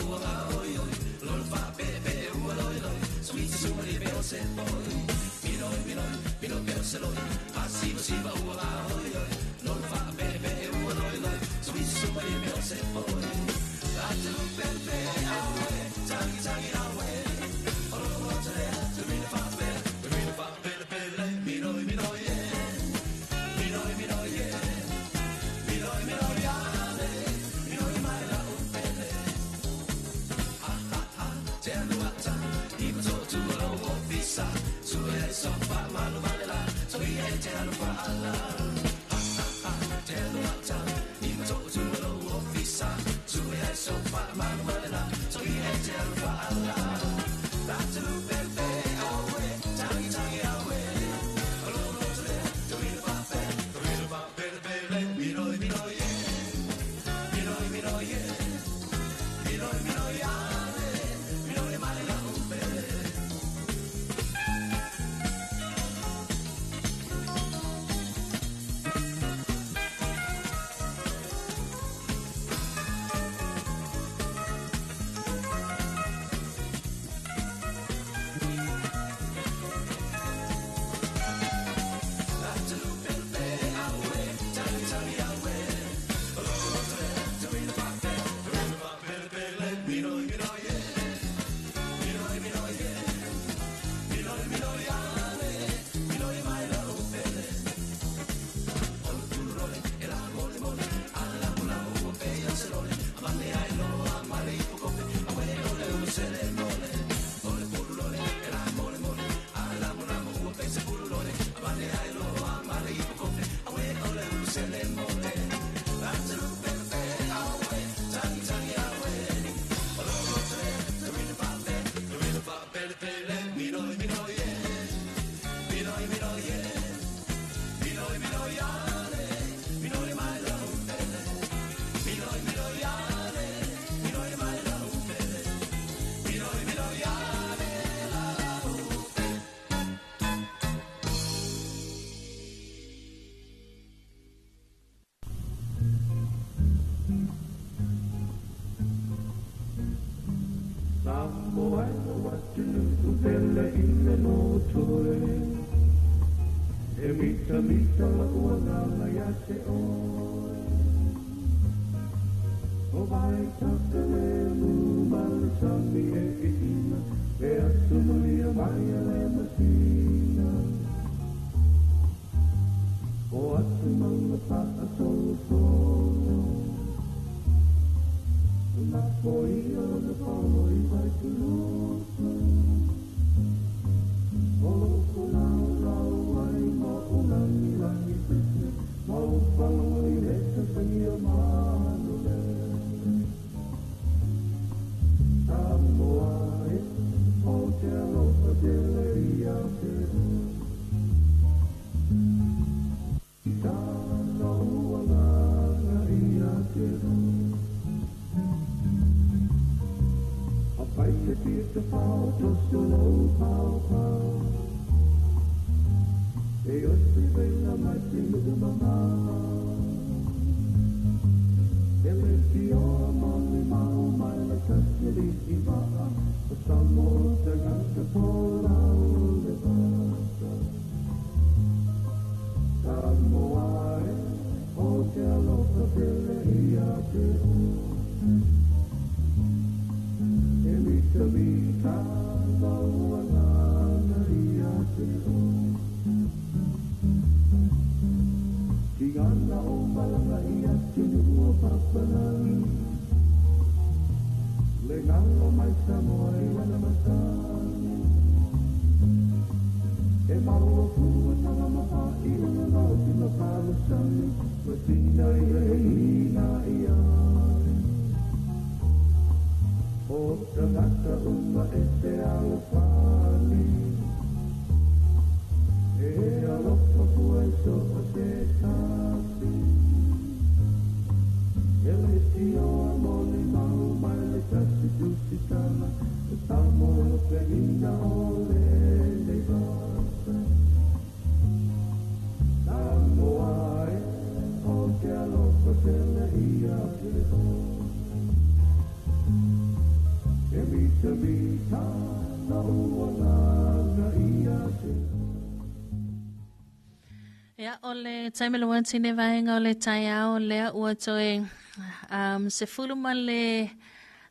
ua oi oi lo fa pe pe ua loi loi so mi su ma pe o se poi mi loi mi loi mi loi pe o se loi a si ba si ba ua oi oi lo fa pe pe ua loi loi so mi su ma pe o se poi la te lu pe pe a we tangi tangi a we o lo lo te le te mi fa pe te mi fa pe pe le mi loi mi loi mi loi mi loi mi loi mi loi a le mi loi mai la u pe le ha ha ha te lu ata i ma to tu lo o fisa su e so fa ma lo vale la so i e te lu fa ala ha ha ha te lu ata i ma to tu lo o fisa su e so fa ma lo vale la so i e te lu fa ala la te lu pe pe a we tangi tangi a we lo lo te le te mi fa pe te mi fa pe pe le mi loi mi loi mi loi mi loi mi loi mi loi a le mi loi mai la u pe le. Ia, o le taimi le ua tine vaega o le taeao lea ua toe um, sefulu ma le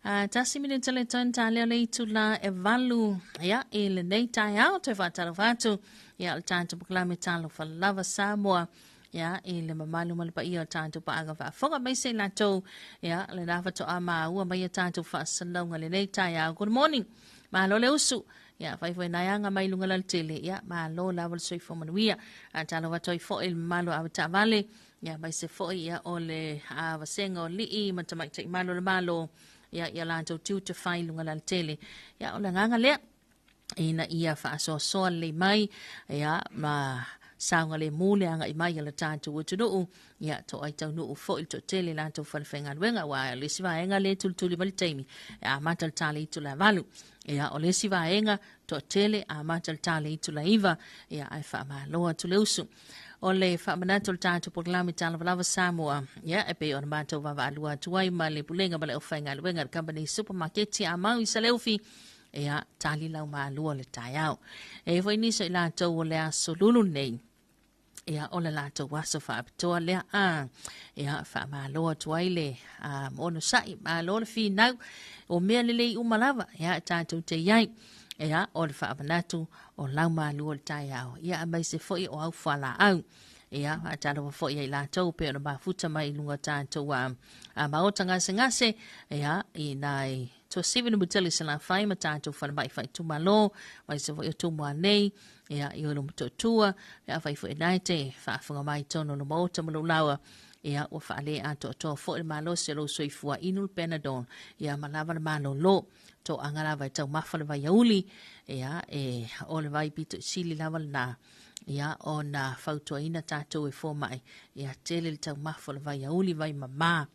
uh, tasi minuta le tone tā leo le itula e valu ia, i lenei taeao toe faatalofa atu ia, o le tatou polokalame Talofa Lava Samoa ia, i le mamalu ma le paia o tatou paaga faafofoga mai se i latou ia, le faatoa maua mai a tatou faasalauga lenei taeao. Good morning, malo le usu. Ia, fai foi nai aga mai luga lalo tele. Ia, malo lava le soifua manuia. A talo atu ai foi le mamalu a taavale. Ia, mai se foi ia o le a vasenga o lii ma tamaitai malo le malo. Ia, ia latou tiute fai luga lalo tele. Ia, o le agaga lea ina ia faasoasoa lelei mai ia ma saogalemu le agai mai a le tatou atunuu ia to ai taunuu foi le toatele i latou falefaigaluega aua o le isi vaega lea e tulituli mai le taimi e amata le ta le itula e 8 ia o le isi vaega toatele amata le ta le itula e 9 ia ae faamalo atu le usu o le faamanatu o le tatou polokalame Talofa Lava Samoa ia e pei ona matou vaavaalua atu ai ma le Pulega ma le Aufaigaluega a le Kamupani Supamaketi a Mau i Saleufi ia tali lau malua o le taeao. E i ai foi nisi o i latou o le aso lulu nei, ia o le latou aso faapitoa lea a ia faamalo atu ai le a, onosai malo le finau o mea lelei uma lava ia tatou te iai ia o le faamanatu o lau malu o le taeao ia aemaise foi o au fualaau ia faatalofa foi ia i latou pei ona mafuta mai i luga tatou a, a maota gasegase ia i nai Tuasivi Numatele Salafai ma tatou falemai faaitumalo, aemaise foi o Tumua nei, ia, i oe Motootua, ia fai foi nai te faafofoga mai tonu o le maota ma lou laua, ia, ua faale atoatoa foi le malosi o lou soifua inu le Panadol, ia, ma lava le malolo. Toaga lava e taumafa le vaiauli, ia, e, o le vai pito i sili lava lena, ia, ona fautuaina tatou e fomai, ia, tele le taumafa o le vaiauli, vai mama,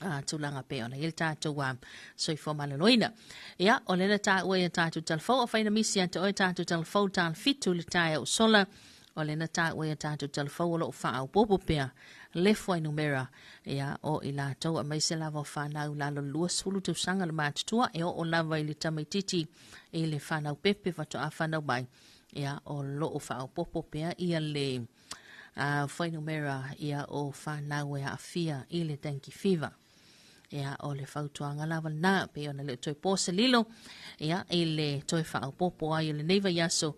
a, tulaga pei ona i ai le tatou a, soifua maloloina. Ia, o lea na taua i a tatou talafou, afai na misi ia te oe tatou talafou tala fitu le taeao ua sola, o lea na taua i a tatou talafou o lo o faaopoopo pea le fuainumera, ia, o i latou aemaise lava o fanau i lalo le 20 tausaga le matutua e oo lava i le tamaitiiti i le fanau pepe faatoa fanau mai, ia, o lo o faaopoopo pea ia le a fuainumera ia o fanau e aafia i le dengue fever. Ia, o le fautuaga lava lena, pei ona le o toe po se lilo, ia, i le toe faaopoopo ai o lenei vaiaso,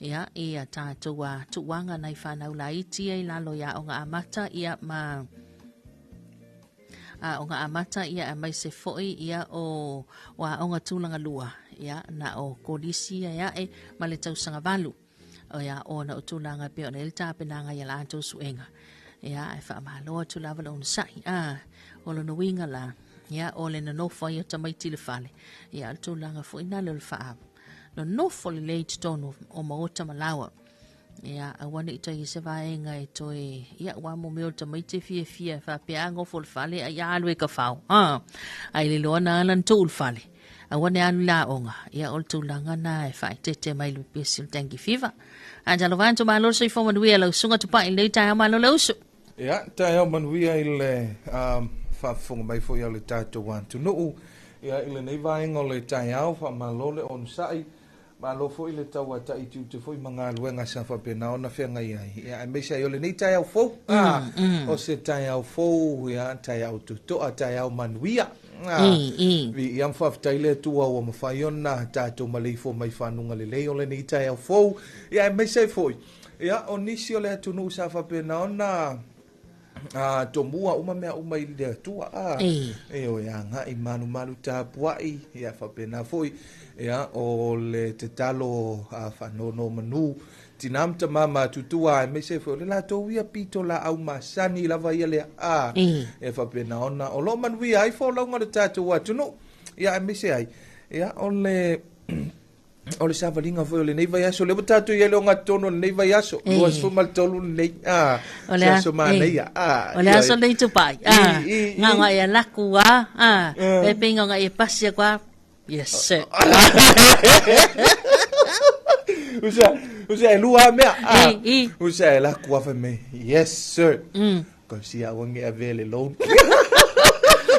ia, i a tatou a tuuaga nai fanau laiti ia i lalo i aoga amata, ia, ma aoga amata, ia, aemaise foi, ia, o, o aoga tulaga lua, ia, na o kolisi ia e ae ma le tausaga valu. Ia, ona o tulaga e pei ona i ai le tapenaga i a latou suega. Ia, ae faamalo atu lava le onosai. A, o lona uiga la, ia, o le nonofo ai o tamaiti i le fale, ia, o le tulaga foi na lea o le faa nonofo lelei i totonu o maota ma laoa. Ia, aua ne i toe i ai se vaega e toe, ia, aua mo mea o le tamaiti e fiafia e faapea, a nofo i le fale, ai a alu e kafao. A, ai le iloa na ala ona tuu i le fale. Aua ne alu i le aoga, ia o le tulaga na e faaeteete mai le pepesi o le dengue fever. Ae talofa atu malo le soifua manuia lau susuga Tupai i lenei taeao malo le usu. Ia, taeao manuia i le um, faafofoga mai foi a le tatou atunuu. Ia, i lenei vaega o le taeao, faamalo le onosai, malo foi le tauata'i tiute foi ma galuega sa faapena ona feagai ai. Ia, aemaise ai o lenei taeao fou, ah, o se taeao fou, ia, taeao toto'a, taeao manuia. Ah, viia ma faafetai le Atua ua mafai ona tatou maleifua mai fanuga lelei o lenei taeao fou. Ia, aemaise ai foi, ia, o nisi o le atunuu sa faapena ona a tomua uma mea uma i le Atua a e o e agai malumalu tapuai ia faapena foi ia o le tatalo a faanonomanu tinā ma tamā matutua aemaise foi o le latou ia pito laau masani lava ia lea a e faapena ona o lo o manuia ai folauga o le tatou atunuu ia aemaise ai ia o le o le savaliga foi o lenei vaiaso lea ua tatou i ai le ogatotonu o lenei vaiaso 23 lenei a o le aso manaia a o le aso lenei Tupai a nga nga ia laku a a e pe nga nga ia pasi a yes sir usa usa e lua mea a usa e laku a fai mai yes sir ko si a wangi a vele loan.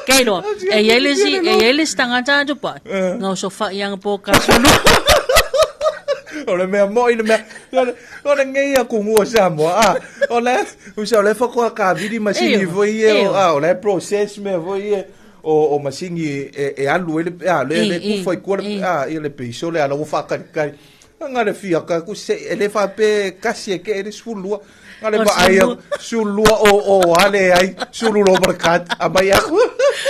Kei loa, e iai le isi, e iai le isi tagata atu pa, gaosofa'i aga po kasulu. O le mea mo'i le mea, o le ngei a kumu o Samoa, a, o le, usa o le whakoa ka vili masini foi e, a, o le process mea foi e, o masini e alu e le, a, le kufa i kua le, a, ia le peiso le ala ua whakalikali. Nga le fia ka ku se e le whape kasi e ke e le sefulua. Nga le vaai au, sefulua o ale ai, sefulu lo barakat, a mai aku.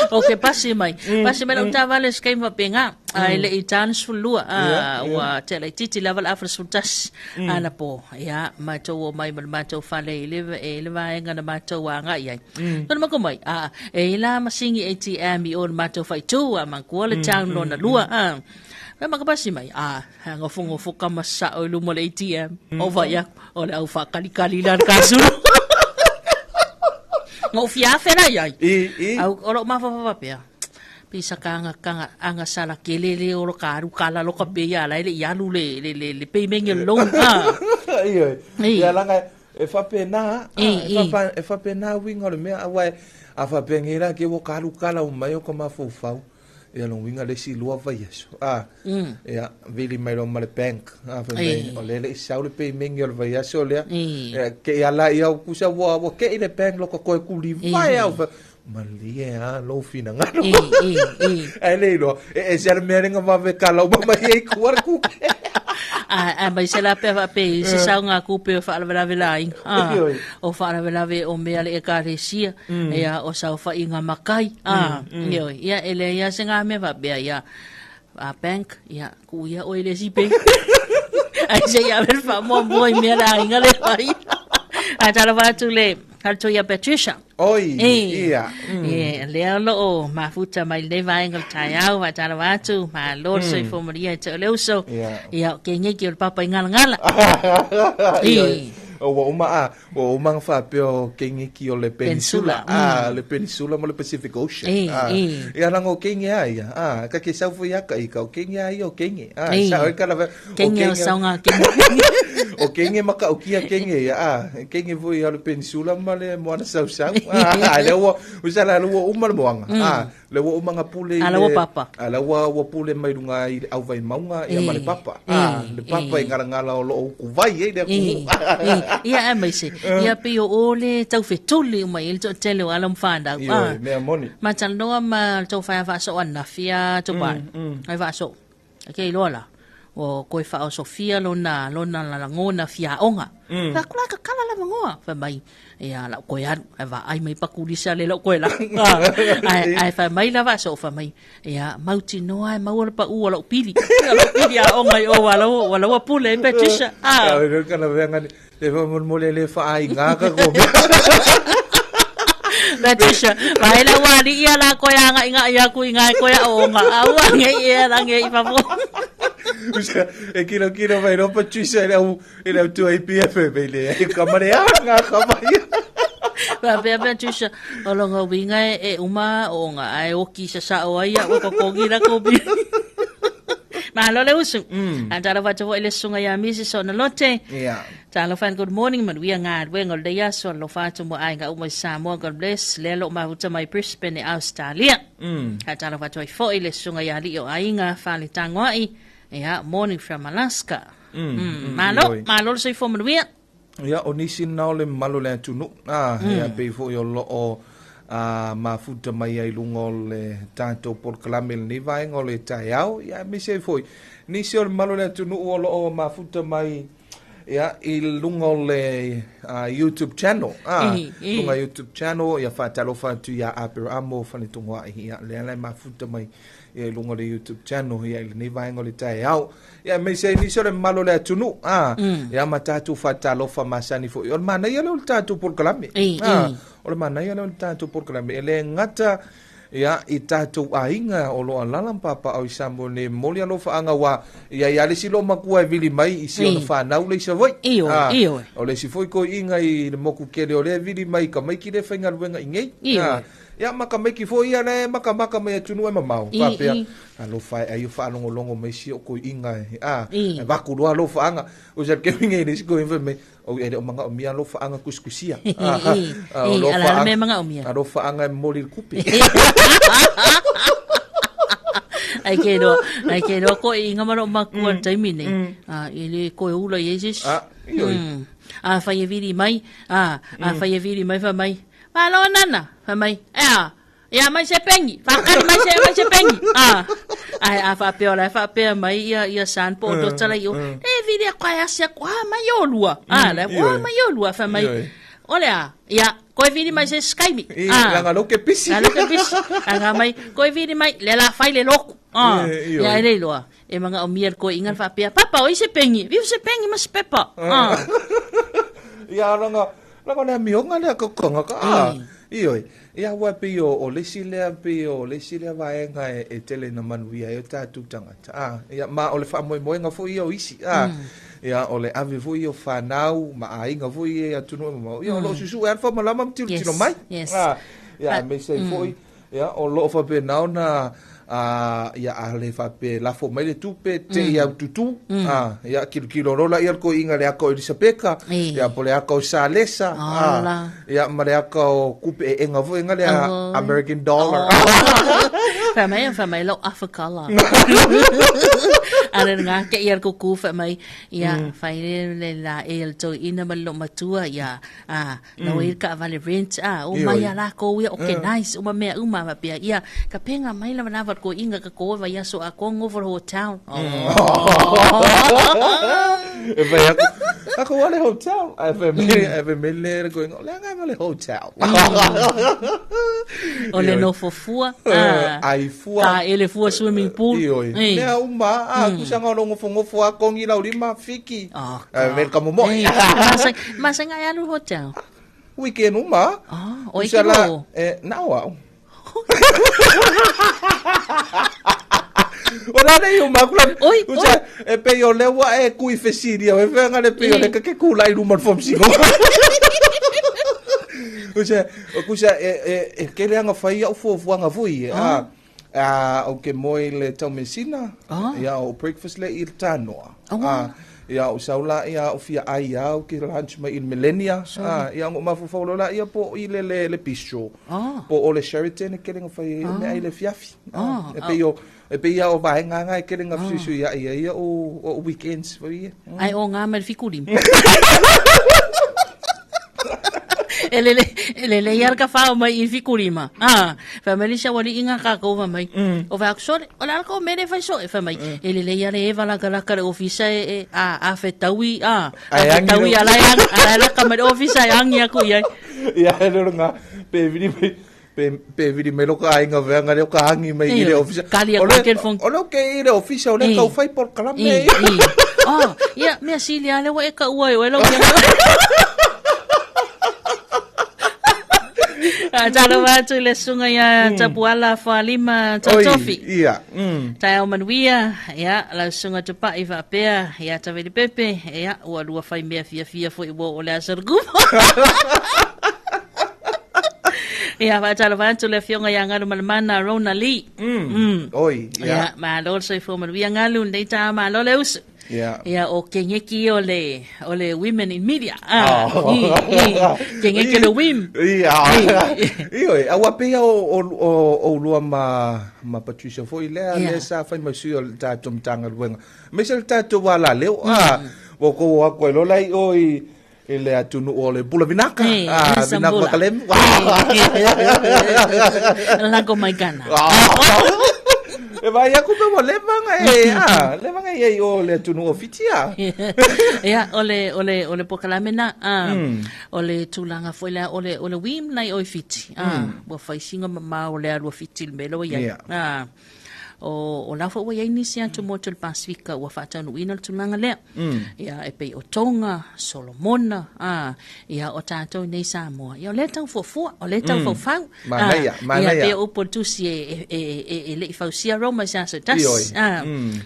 Ok, pasi mai. Pasi mai lau taavale se taimi faapena. Ae le i ta le 12, ua tea laitiiti lava le afa 11 anapo. Ia, matou omai ma le matou fale i le vaega na matou agai ai. Tonu makou mai, a, e i ai la masini ATM i o i le matou faaitu, a manatua le town lona lua. Fai mai ka pasi mai, a, gofogofo ka ma sao i luma o le ATM. Ou vaai atu, o le au faakalikali la le kasulu. Na ou fia afe la i ai. Au, o lou mafaufau faapea, pisa ka anga, ka anga sala kele le o lo ka alu kala lo ka pe ia la e le i alu le, le, le, le payment o le loan. Ioe. Ia langa e faapena, e faapena uiga o le mea, aua a faapea nei la ke ua ka alu kala uma mai o ka mafaufau. Ia lona uiga le isi lua vaiaso. A, ia, vili mai loa ma le bank. A, fai mai, o lea e le i sau le payment o le vaiaso lea. Ia, ke i ala ia, kusa ua, ua ke i le bank lo ka koe kuli vai au. Malie a, lou finagalo. Ae le iloa, e ese a le mea lenga vave kala uma mai ai kua le kuke. A mai se la pea faapea i se sauga kupe o faalavelave la aiga. A, o faalavelave o mea le ekalesia. Ia, o saofaiga makai, a, ioe, ia, e leai lava se ga mea faapea, ia, a bank, ia, tuu ia oe i le isi bank. Ae se i ave le faamuamua i mea le aiga le fai. Ae talofa atu le faletua ia Patricia. Oi, ia. E, lea o loo mafuta mai lenei vaega o le taeao, faatalofa atu, malo le soifua manuia i te o le uso. Ia, o kēngia ki o le papa i ngalangala. Ioe. Ua uma a, Ua uma ona faapea o Kengeki o le Peninsula, a, le Peninsula ma le Pacific Ocean. A, ia leaga o Kenge a ia, a, ka ke sau foi ia ka ika, o Kenge a ia o Kenge. A, sao ai ka lava, o Kenge o saunga Kenge. O Kenge matautia Kenge ia, a, Kenge foi ia o le Peninsula ma le Moana Sausau. A, lea ua, ua sala ua uma le moana. A, Le ua uma na pule i le... Ala ua papa. Ala ua, ua pule mai luga i le auvai mauga ia ma le papa. A, le papa i ngalangala o loo uku vai ai le atunuu. Ia aemaise, ia pei o o le taufetuli uma i ai le toatele o alo ma fanau. Ioe, mea moni. Ma talanoa ma le tou faia faasoo ananafi a Tupai. Ai faasoo. Ke iloa la, ua koe faaosofia lona, lona lagona fia aoga. Mm. Fai atu la, kakala la magoa. Fai mai, ia lau koe alu, ai vaai mai pakulisa le lau koe la. Ai, ai fai mai la vaaso, fai mai, ia mautinoa e maua le pau o lau pili. Ia lau pili aoga i o ua lau, ua lau pule ai Patricia. Ah. Ai, no kana vea ngani, le fa mo mo le le fa ai ngā ka ko. Patricia, vai la ua ali ia la koe anga inga ia ku inga koe a onga. A ua nge ia la nge i fafo. Usa, e kilo kilo mai no Patricia e au e le au tua i PFM e le ai ka mare a ngā ka mai. Faapea Patricia, o longa uiga e uma aoga ae oki sasao ai au e totogi la kou pili. Malo le usu. A talofa atu foi le susuga ia Mrs. Onalote. Yeah. Talofa and good morning manuia galuega o lenei aso alofa atu mo aiga uma i Samoa God bless lea lo mafuta mai Brisbane e Australia. A talofa atu ai foi le susuga ia Alii o Aiga Fale Tagoai. Yeah, morning from Alaska. Malo, malo le soifua manuia. Ia, o nisi na o le mamalu o le atunuu, a, ia pei foi o loo a mafuta mai ai luga o le tatou polokalame i lenei vaega o le taeao, ia aemaise ai foi nisi o le mamalu o le atunuu o loo mafuta mai ia i luga o le YouTube channel, a, luga YouTube channel, ia faatalofa atu ia Aperamo Faletogoai, ia lea la e mafuta mai ia i luga o le YouTube channel ia i lenei vaega o le taeao. Ia aemaise ai nisi o le mamalu o le atunuu, a, ia ma tatou faatalofa masani foi. O le manaia lea o le tatou polokalame. A, o le manaia lea o le tatou polokalame. E le gata ia i tatou aiga o lo o alaala ma papaaao i Samoa nei, momoli alofaaga aua ia ia le isi loomatua e vili mai i si ona fanau le i Savaii. Ioe, ioe. O le isi foi toeaiina i le motu tele o lea e vili mai i tamaiti lea e faigaluega i inei. Ioe. Ia ma ka maiki foi ia le makamaka mai atunuu e mamao. I, Faapea, i. alofa e ai o faalogologo mai si o'u toeaina e, a, I. e vaku loa alofaaga. O sa le keuiga i le isi toeaina fai mai, o e le o magaomia alofaaga tusitusia. I, A, i, a, o i, ala alofaaga- le mea magaomia. Alofaaga e momoli i le tupe. Ai ke roa, ai ke roa ko i ngā maro makua mm. taimi nei. A, i le koe ula i esis. A, ioi. A whai e viri mai, a, a whai e viri mai wha mai. Malo nana, wha mai. Ea, ia mai se pengi, whakari mai se, mai se pengi. A, ai, a whapea ora, whapea mai ia, ia san po o tala i o. E viri a koe asia, ko a mai o lua. A, le, ioi. o mai o lua, wha mai. Ioi. Ole a, ia, koe viri mai se skaimi. I, langa lo ke pisi. La loke pisi. Anga mai, koe viri mai, le la fai le loku. Ah, Eh, ioi. ia e le iloa. E manga o mia koe inga whapea, papa, o i se pengi, viu se pengi ma se pepa. Ah, Ia langa, langa le amioga lea kokonga ka. A, ioi. Ia ua pei o, o le isi lea pei o le isi lea vaega e, e tele na manuia ai o tatou tagata. A, ia ma o le faamoemoega foi ia o isi. A, ia o le ave foi ia o fanau ma aiga foi ia i atunuu e mamao. Ia o loo susu'u e alfa ma lama ma tilotilo Yes, mai. yes. A, ia aemaise ai foi ia o loo faapena ona a ia a le faapea lafo mai le tupe te i au tutū a ia kilokilo loa laia le koiga le aka o Elisapeka E. ia po le aka o Salesa a Ala. ia ma le aka o kupe eega foi ga lea Oi. American dollar. Wha mai, wha mai lau Afrika la. Are ngā ke ia kuku wha mai, ia whai le le la e le tau ina ma lo matua, ia, a, na wei ka vale rent, a, o Ioi. mai a la ko ia, okay, nice, uma mea uma ma pia, ia, ka penga mai la manawa ko inga ka ko wa ia so a ko ngovo hotel. Oh. E fai aku aku wale hotel e fai mai e fai mai le le koiga o le aga ma le hotel. O le Ioi. nofo fua, Eh, a, ai fua. ka ele fua swimming pool. Ioi. Eh. Mea uma, a, kusaga o lo gofogofo a kongi laulima fiki. Oh, Eh, mele ka momo'i. Eh, masa ngai alu hotel. Weekend uma. Ah, o e Kusa ke la, lo. eh, nao au. O la nei uma kula. Oi, Kusa, e pei o lea ua e kui fesilia, e feaga le pei o le Eh. ka ke kula i luma o le faamasino. Kusa, kusa, e, e, e ke leaga fai a'u fuafuaga foi e, a, a, o ke moe i le taumesina, Ah. ia o breakfast le i le tanoa. Oh. A, ia o sau la ia o fia ai au ke lunch mai i le Millennia. A, ia o mafaufau loa laia po i le le, le bistro. Ah. Po o le Sheraton e kelega fai ai o mea ai le fiafi. Ah. A, e pei o e pei ia o vaega aga e kelega fesuisuia'i ai ia o, o weekends foi ia. Ai o ngā mai le fikulima. E lele, e lele ia ka whao mai i fikulima. Ah, wha mai lisa wali inga ka kou wha mai. O wha sore, o la ko mere whai so e wha mai. E lele ia le eva la ka le ofisa e, e a, a whetaui, a, a Ai angi whetaui lo- a lai ang, a lai laka mai le ofisa e angi aku iai. Ia e le nga pe vili mai pe pe vili mai lo ka aiga veaga le o ka agi mai i le Io, ofisa. kali O aku le- telefon. O le o ke i le ofisa o le Eh. kau fai polokalame I, ia. i. Oh, ia, mea sili a lewa e ka ua e o e lau kia. A talo atu i le sunga ia Tapuala Whalima Oi, Tautofi. Ia. Mm. Tai au manuia, ia, lau sunga tupai whaapea, ia tawiri pepe, ia, ua lua whai mea fia fia fo i ua o le asar kupo. Ia, whaatalo atu le fionga ia ngalu malamana Rona Lee. Mm. Oi, ia. Ia, malo le soifua manuia ngalu, nei tā malo le usu. Ia. Ia, o kengeki o le, o le Women in Media. Ah, Oh. i, i, kengeki o le WIM. Ia. Ioe, aua pei o o o o lua ma ma Patricia foi lea Ia. le sa fai mai sui o le tatou Matagaluega. Aemaise le tatou alaleo. Ah, ua kou aku ai loa lai o i i le atunuu o le pula vinaka. Eh, Ah, vinaka Sambula. makalemu. Lago mai gana. E vai aku pe ua levaga e ah, levaga e ai o le atunuu o Fiti ah. Ia, o le, o le, o le pokalame na, ah, o le tūlanga foi lea, o le, o le WIM nei o i Fiti. Ah, ua whaisinga mamā o le alua Fiti le melo iai. Ia. Ah, o, o la foi ua iai nisi atu mo te le Pasifika ua faataunuuina le tulaga lea. Ia, e pei o Tonga, Solomona, ah, ia o tatou nei Samoa. Ia, o lea tau fuafua, o lea tau faufau. Manaia, Ah, manaia. Ia, pei o upu o le tusi e, e, e, e, e le'i fausia Roma i se aso e tasi. Ioi. Ah,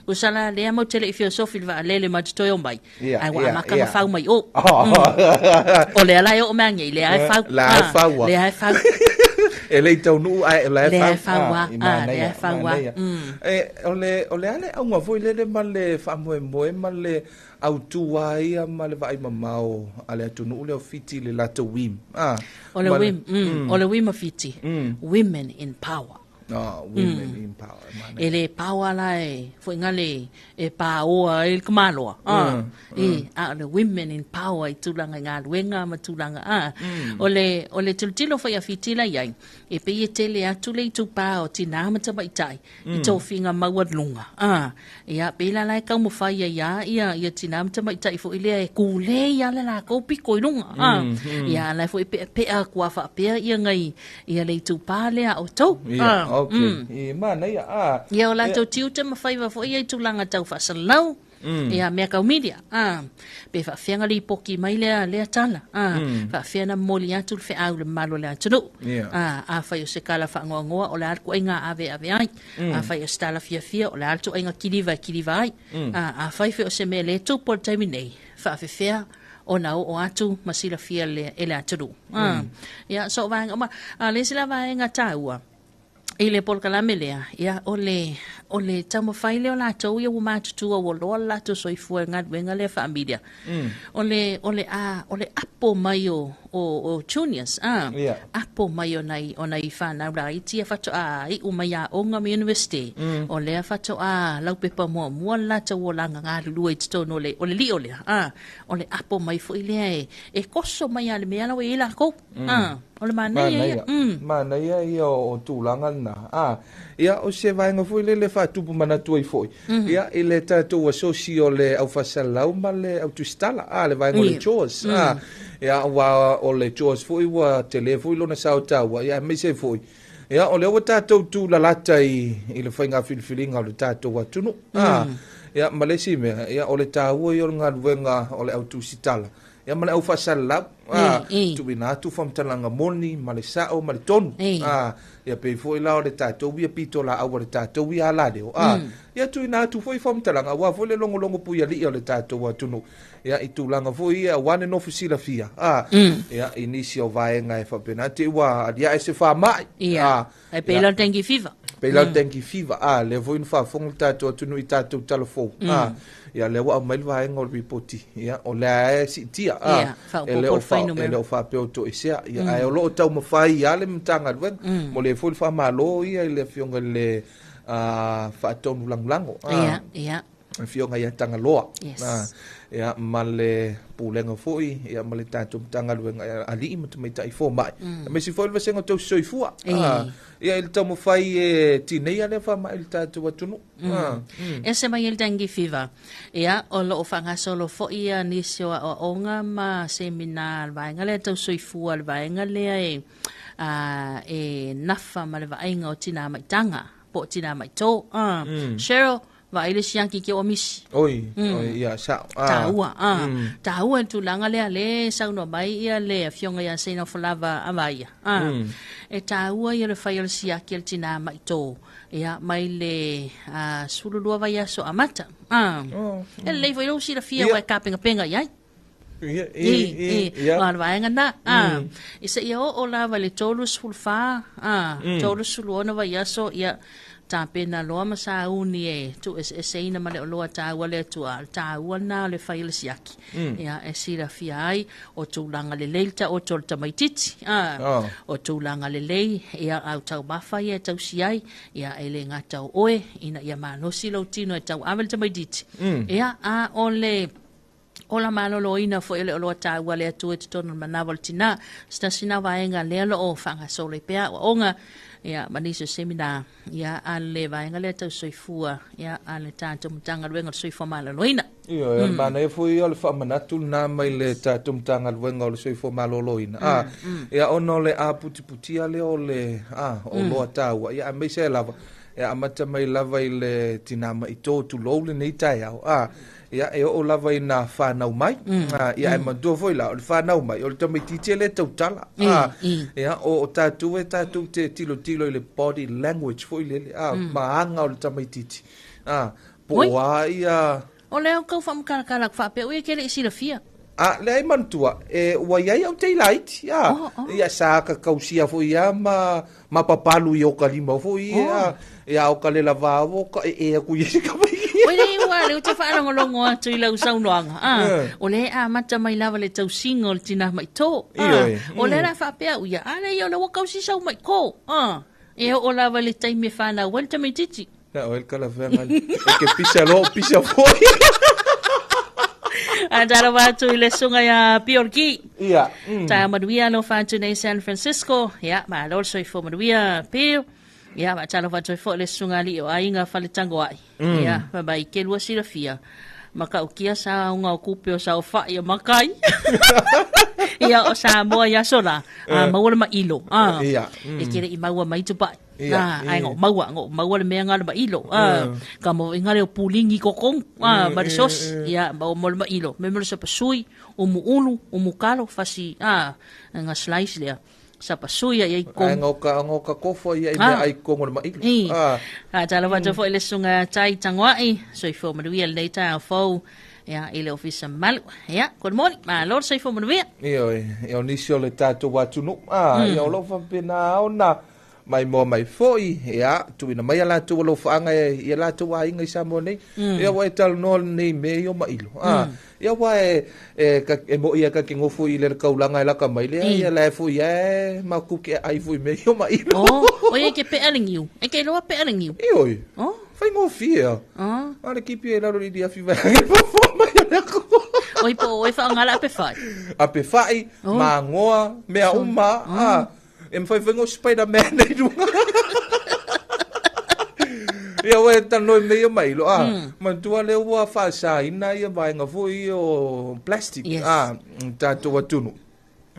usala lea mau te le'i filosofi le vaalele ma te toe o mai. Ia, Ai, ua ia, amaka ia. ma fau mai o. Oh. O lea la e oo mai agei, lea e fau. La e Ah, fau ah. Lea e fau. E le i taunuu ae o la e Lea e fau. fau Ah, lava. i Ah, lea manaia, e fau lava. manaia. E, o le a le auga foi lele ma le faamoemoe ma le autū a ia ma le vaai mamao a le atunuu lea o Fiti i le latou WIM. Ah, O le ma WIM, o le WIM a Fiti, Women in Power. Ah, Women in Power. Manaia. E le power la e foiga le e paoa ai le kamaloa. Ah, e, a o le Women in Power i tulaga i galuega ma tulaga. Ah, o le tilotilo foi a Fiti la i ai, e pei e tele atu le itupā o tinā ma tamaitai i tofiga maualuluga. Ah, ia, pei la la e taumafai ai lava ia, ia tinā ma tamaitai foi lea e kulei lava le lakou piko i luga. Ah, ia, la e foi peapea atu a faapea ia gai ia le itupā lea a outou. Ia, Ah, okay. I manaia. Ah, Ia o latou tiute ma faiva foi ia i tulaga tau faasalalau. Ia mea kau media. Ah, pe faafeaga lipoki mai lea lea tala. Ah, faafea na momoli atu le feau le mamalu o le atunuu. Ia. Ah, afai o se kala faanoanoa o le a le ituaiga ave ave ai. Afai o se tala fiafia o le a le ituaiga kiliva e kiliva ai. Ah, afai foi o se mea le tupu o le taimi nei, faafefea ona oo atu ma silafia le, e le atunuu. Ah, ia so vaega ma a le isi la vaega taua i le polokalame lea, ia o le taumafai lea o latou ia ua matutua ua loa le latou soifua i galuega lea faamilia. O le a o le apo mai o juniors ah apo mai o nai whanau laiti ia faatoa iu mai aoga ma university. O lea faatoa laupepa muamua le latou olaga galulue i totonu o le lio lea. Ah, o le apo mai foi lea e koso mai a le mea la ua i ai lakou. Ah, o le manaia ia. Manaia. Manaia ia o tulaga lena. Ah, ia o se vaega foi lele faatupu manatu ai foi. Ia i le tatou asosi o le aufaisalau ma le autusitala. Ah, le vaega o le JAWS. Ah, ia ua o le JAWS foi ua tele foi lona sao taua. Ia aemaise foi. Ia o lea ua tatou tulalata i le faiga filifiliga o le tatou atunuu. Ah, ia ma le isi mea, ia o le taua ia o le galuega o le autusitala. Ia ma le aufaisalau. Ah, tuuina atu faamatalaga moni ma le sao ma le tonu. Ah, ia pei foi la o le tatou ia pito laau a le tatou ia alaleo. Ah, ia tuuina atu foi faamatalaga aua foi le logologo puialii o le tatou atunuu. Ia i tulaga foi ia aua ne nofo silafia. Ah, ia i nisi o vaega e faapena te ua aliae se faamai. Ia. Ah, E pei la o le dengue fever. Pei la o le dengue fever. Ah, lea foi na faafofoga le tatou atunuu i tatou talafou. Ah, ia lea ua aumai le vaega o le ripoti. Ia, o lea e siitia. Ah, Ia, faaopoopo e le o le fuainumera. e le o faapea o toesea. Ia, ae o loo taumafai ia le Matagaluega. Mo le foi le faamalo ia i le afioga i le faatonu lagolago. Ah, Ia, ia. afioga ia Tagaloa. Yes. Ah, ia, ma le pulega foi, ia, ma le tatou Matagaluega ia, alii ma tamaitai fomai. Mm. Aemaise foi le vasega o tausisoifua. Ah, ia i le taumafai e tineia lea faamai i le tatou atunuu. Ah, Ese mai le dengue fever. Ia, o loo faagasolo foi ia nisi o aoaoga ma semina le vaega lea tausoifua le vaega lea e, e nafa ma le vaaiga o tinā maitaga po o tinā maitō. Ah. Cheryl, vaai le siaki ke o misi. Oi, oi, ia, sao. Ah, Taua, ah. Taua le tulaga lea le saunoa mai ia le afioga ia Seina Folava Avaia. Ah. E taua ia le fai o le siaki a le tinā maitō. Ia, mai le 12 vaiaso amata. Ah. Oh, E lelei foi lou silafia Ia. ua e kapengapenga i ai. Ia, I, i, ia. o le vaega na. Ah. I seia oo lava i le 34, ah, 36 vaiaso, ia, tapena loa ma sauni e tuueseeseina ma le oloa taua le atua. Le taua lena o le fai o le siaki. Ia, e silafia ai o tulaga lelei le taoto o le tamaititi. Ah, Oh. o tulaga lelei, ia, au taumafa ia e tausi ai, ia, e le gata o oe, ina ia malosi lou tino e tauave le tamaititi. Ia, a o le ola maloloina foi o le oloa taua le atua i totonu o le manava o le tinā. Se tasi na vaega lea loo faagasolo ai pea aoaoga, ia, ma nisi o semina, ia, a le vaega lea tausoifua, ia, a le tatou Matagaluega o le Soifua Maloloina. Ia, o le manaia foi o le faamanatu lena mai le tatou Matagaluega o le Soifua Maloloina. Ah, ia ona o le aputiputia lea o le oloa taua. Ia aemaise ai lava, ia amata mai lava i le tinā maitō tulou lenei taeao. Ah, ia e oo lava ina whanau mai. Ah, ia e manatua foi la, o le whanau mai, o le tamaitiiti e le tautala. Ah, ia o tatou e tatou te tilotilo i le body language foi lele. Ah, ma aga o le tamaitiiti. Ah, po Oi. o a ia. O lea o kau faamakalakala faapea ui e ke le i silafia. A le ai manatua, e ua iai au tei laiti, a. Oh, oh. Ia sa ka kausia foi ia ma ma papalu i o ka lima foi ia. Ia o ka lela va o ka e e aku i ka mai. Oi le ua le uta whaalongolongo atu i lau saunoaga. Ah, o le a mata mai lava le tausiga o le tinā mai tō. Ah, Ioe. o le la whaapea uia. A le ia o le ua kausi sau mai kō. Ah, e o lava le taimi e whanau ai le tamaitiiti. Na o el kala fea ngali. E ke pisa lo pisa foi. A tala watu i le sunga ia Piorki. Ia. Ta manuia lo whātu nei San Francisco. Ia, ma lo soifua manuia Pio. Ia, ma tala whātu fo le sunga li o ainga whale tango ai. Ia, ma mai ke lua silafia. Ma ka ukia sa unga o kupe o sa o whai o makai. Ia, o sa moa ia sola. A, maua le ma ilo. A, Ia. E kere i maua mai tupai. Ia, Ah, ai ngo maua ngo maua le mea ngale ma ilo. Ah, ka mo ingale o pulingi kokong. Ah, ma le sos. Ia, ma o mo le ma ilo. Me mo le sapa sui, o mu ulu, o mu kalo, fasi, ah, nga slice lea. Sapa sui ia i Ai kong. ngoka ngoka kofo ia i mea ai kongo le mailo. I. Ah. A tala watu fo le sunga tai tangoai, soifua manuia le ta fou. Ia, i le ofisa malu. Ia, good morning. Ma lord soifua manuia. Ia oi, ia o nisi o le tātou atunu. Ah, ia o lo whapena ona mai moa mai foi, ia, tuina mai a lātou o lo whaanga e, ia lātou a inga i Samoa nei. Ia wa e talanoa nei me i o mailo. Ah, ia wa e, e, ka, e mo ia ka ke ngofu i le kaulanga e laka mai lea, ia la e foi e makuke ai foi me i o mailo. Oh, oi e ke pe alingiu. E ke loa pe alingiu. Ia oi, Oh, whai ngofia. oh. A le kipi e lalo i di awhi vai e pofo mai o le ako. Oi po oi whaangala pe whai. A pe whai, Oh. māngoa, mea uma, ah, e mwhai whengo Spider-Man nei runga. Ia wai tanoi me ia mailo, ah, mantua le ua whaasa ina ia vaenga foi o plastic, Yes. ah, tātou atunu.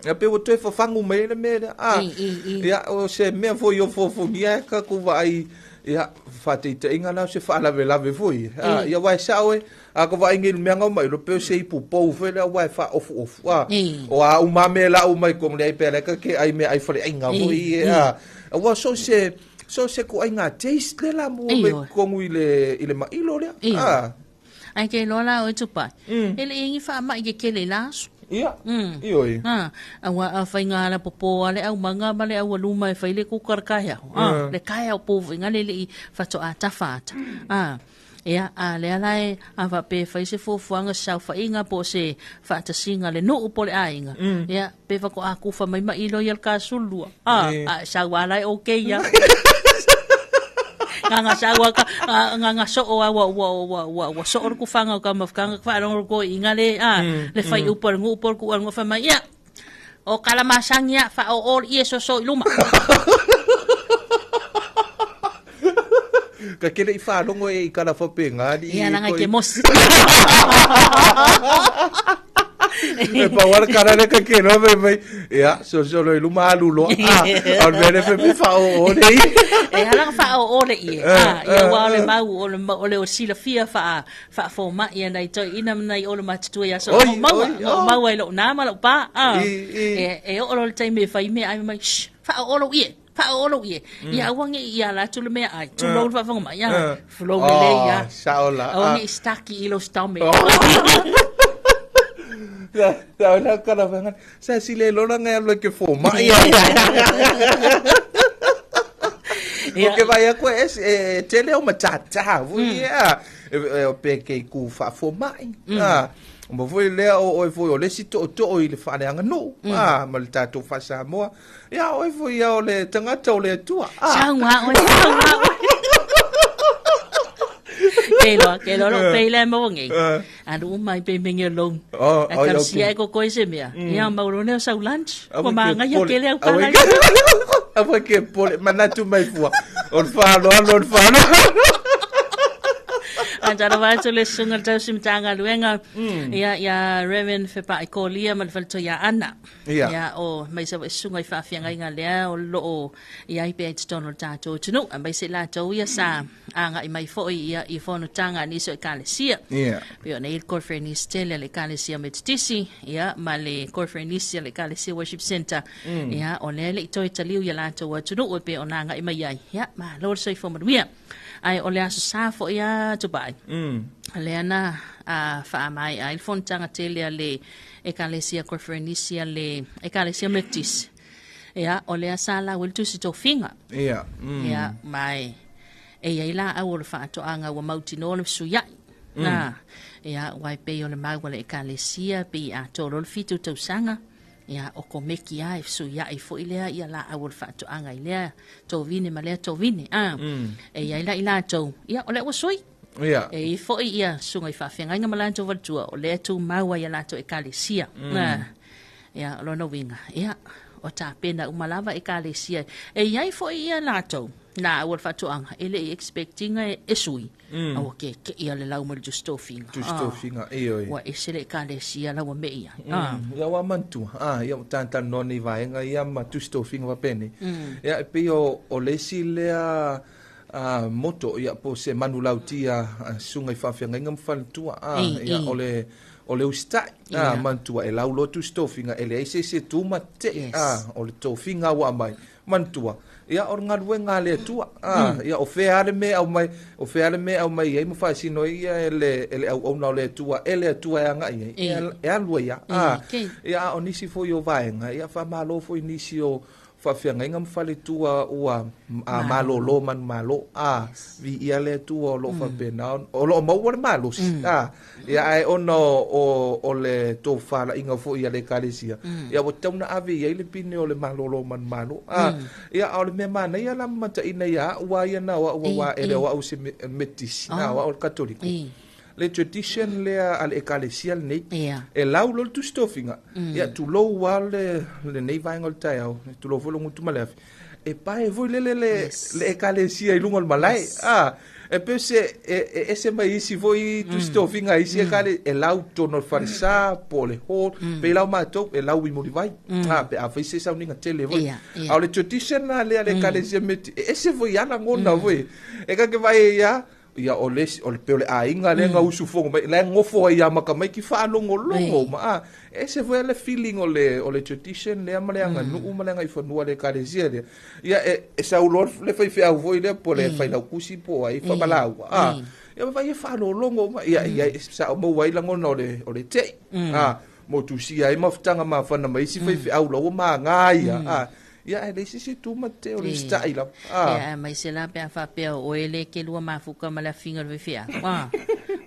Ia pe ua toe whawhangu mai le mea lea, ah, I, i, i. ia o se mea foi o fofongia e ka kuwa ai, ia whateita inga lau se whaalave lave foi. Ah, ia wai sao e, a ka vai ngil mea ngau mai, lo peo se ipu pou foi lea wai wha ofu ofu. Ah, I. o a umame la umai kong lea i pēr ka ke ai mea ai whare ai ngā I, foi, i. ah. Ua so se, so se ko ai ngā taste le la mua I, me oi. kongu i le, i le mailo lea. I. Ah, Ai ke loa la oi tupai. E le ingi wha mai ke kele laso. ia, i oi. Ah, aua a whainga ala popo ale au manga ma le au aluma e whai le kukara kai au. Ah, le kai au po inga le le i whato a tawhata. Ah, ia, a le ala e a wha pe whai se fuafuanga sau whainga po se whaatasinga le nuu po le ainga. Ia, pe whako a kufa mai mai ilo i al ka sulua. Ah, Eh. a sau ala e okay ia. Nga nga sau ka nga nga nga so o wa wa wa wa wa so o ku fanga ka ma fanga fa ro ko inga le a le fai upo ngu upo ku ngu fa mai ia o kala masangia fa o o ie so so i luma Ka kele i whalongo e i kala whape ngā ia langa ke mos E pa wala kara le ka kelo me mai. Ia, so so lo ilu malu lo. Ah, al mele fe me fa o o nei. e ala fa o o le ie a ia wa o le mau o le o le o sila fia fa fa fo ma ia nei toi ina nei o le matutu ia so Oi, o mau oi, o oh. mau ai lo na ma lo pa a I, i. e e o lo tai me fai me ai mai shh, fa o lo ie fa o lo ie ia wangi ia la tu le me ai tu lo fa fa ma ia flow le le ia Oh, saola. o ni staki i lo stomach Oh. Sa sa la kala fa Sa si le lona ngai lo ke fo ma ia. O ke vai ko es e tele o matata. Vu ia. E o pe ke ku fa fo mai. Ah. Mo foi lea o oi foi o le si to to i le whaleanga no. Ah, ma le tātou wha Samoa. Ia oi foi ia o le tangata o le atua. Ah. Sau ngā oi, sau ngā oi. Ke loa, ke loa, lo pei le mo ngi. Alu mai pe mingi long. Oh, A oi, ka okay. sia ko koi se mea. Ia mau lo ne sau lunch. Awa Ko ma ke nga ia pole. ke le au Awa kala. Awa ke pole manatu mai fua. O le whalo, alo le whalo. A tara wātu le sunga le tau simtanga luenga. Ia, ia Reverend Fepa i Kolia ma le falto ia Ana. Ia. Ia o mai sa e sunga i whaafianga inga lea o lo o ia i pea i titono le tātou tunu. A mai se lātou ia sa anga i mai foi ia i whono tanga ni so i kalesia. Ia. Pe o nei le Korfernis tele le kalesia Methodisi, ia, ma le Korfernis le kalesia Worship Center. Ia, o lea le i toi taliu ia lātou atunu e pe o nā ngai mai ai. Ia, ma lord soifua manuia. Ai, o le aso sa fo ia Dubai. Lea na a wha mai ai le fonotaga tele a le Ekalesia Conferenisia le Ekalesia Methodist. Ia, o lea sa lau ai le tusi tofiga. Ia. Ia, ma e i ai laau o le faatoaga ua mautinoa le fesuiai. Na, ia, aua e pei o le mau a le Ekalesia, pei e atoa loa le 7 tausaga, ia, o komeki lava e fesuiai foi lea ia laau o le faatoaga i lea tovine ma lea tovine. A, e i ai la i latou, ia, o lea ua sui. Ia. E i ai foi ia susuga i faafeagaiga ma latou faletua, o lea e tumau ai ia latou Ekalesia. Na, ia, o lona uiga, ia, o tapena uma lava Ekalesia. E i ai foi ia latou, laau o le faatoaga, e le i expect ina e sui, a ua keke'i lava le lau mai le tusi tofiga. Tusi tofiga, ioe. Ua ese le Ekalesia la ua mei ai. Ia ua manatua, ia ua talanoa nei vaega ia ma tusi tofiga faapenei. Ia e pei o le isi lea moto, ia po o se manulauti a susuga i faafeagaiga ma faletua, ia o le usitai, manatua e lau loa tusi tofiga, e leai se isi e tu ma tetee, o le tofiga ua aumai, manatua, ia o le galuega a le Atua, ia o fea lava le mea e aumai, o fea lava le mea e aumai ai ma faasino ai ia e le auauna o le Atua, e le Atua e agai ai, e alu ai lava, ia a o nisi foi o vaega, ia faamalo foi nisi o faafeagaiga ma faletua ua malolo manumalo, viia le Atua o loo faapena, o loo maua le malosi, ia ae ona o le tofalaiga foi a le Ekalesia, ia ua tatau ona ave i ai le pine o le malolo manumalo, ia a o le mea manaia la ma mataina ia au a ia na o au aua e le o au se Methodist, na o au le Katoliko. Le tradition lea a le Ekalesia lenei, e lau loa le tusi tofiga, ia tulou lava lenei vaega o le taeao, tulou foi le gutu ma le afi, e pae foi lele le Ekalesia i luga o le malae, e pei se e ese mai isi foi tusi tofiga isi ekale, e lau totonu o le falesa po o le hall, pei lau matou e lau i Mulivai, pe a fai se sauniga tele foi. A o le tradition la lea a le Ekalesia e ese foi a lagona foi, e kake vaai ia, ia o le o le pe o le aiga lea na usufono mai, la e nofo ai ia makamaiki faalogologo ma, ese foi le feeling o le tradition lea ma le aganuu ma le agaifanua le Ekalesia lea. Ia e sau loa le faifeau foi lea po o le failaukusi po o ai faamalaua, ia vai e faalogologo ma, ia ia sa maua ai lagona o le tei, mo tusia ai mafutaga mafana ma isi faifeau la ua maga ia, ia e leai se isi tu ma te o le usitai lava. Ia mai se la pe a faapea o oe le ke lua mafuka ma le afiga o le faifeau.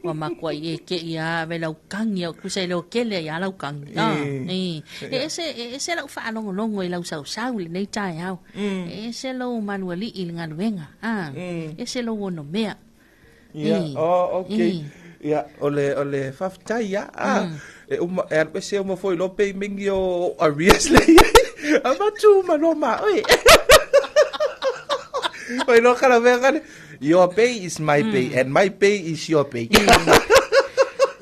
Ua makuai e ke ia ave lau kagi au kusa e leo kele ia lau kagi. E ese lau faalogologo i lau sausau lenei taeao. E ese lou manualii i le galuega. Ese lou onomea. Ia, okay. Ia, o le faafetai ia. E uma, e alu ese uma foi loa pe mingi o arrears le ia. Avatu uma loa ma oe. Oi loa kala mea kale, your pay is my pay and my pay is your pay.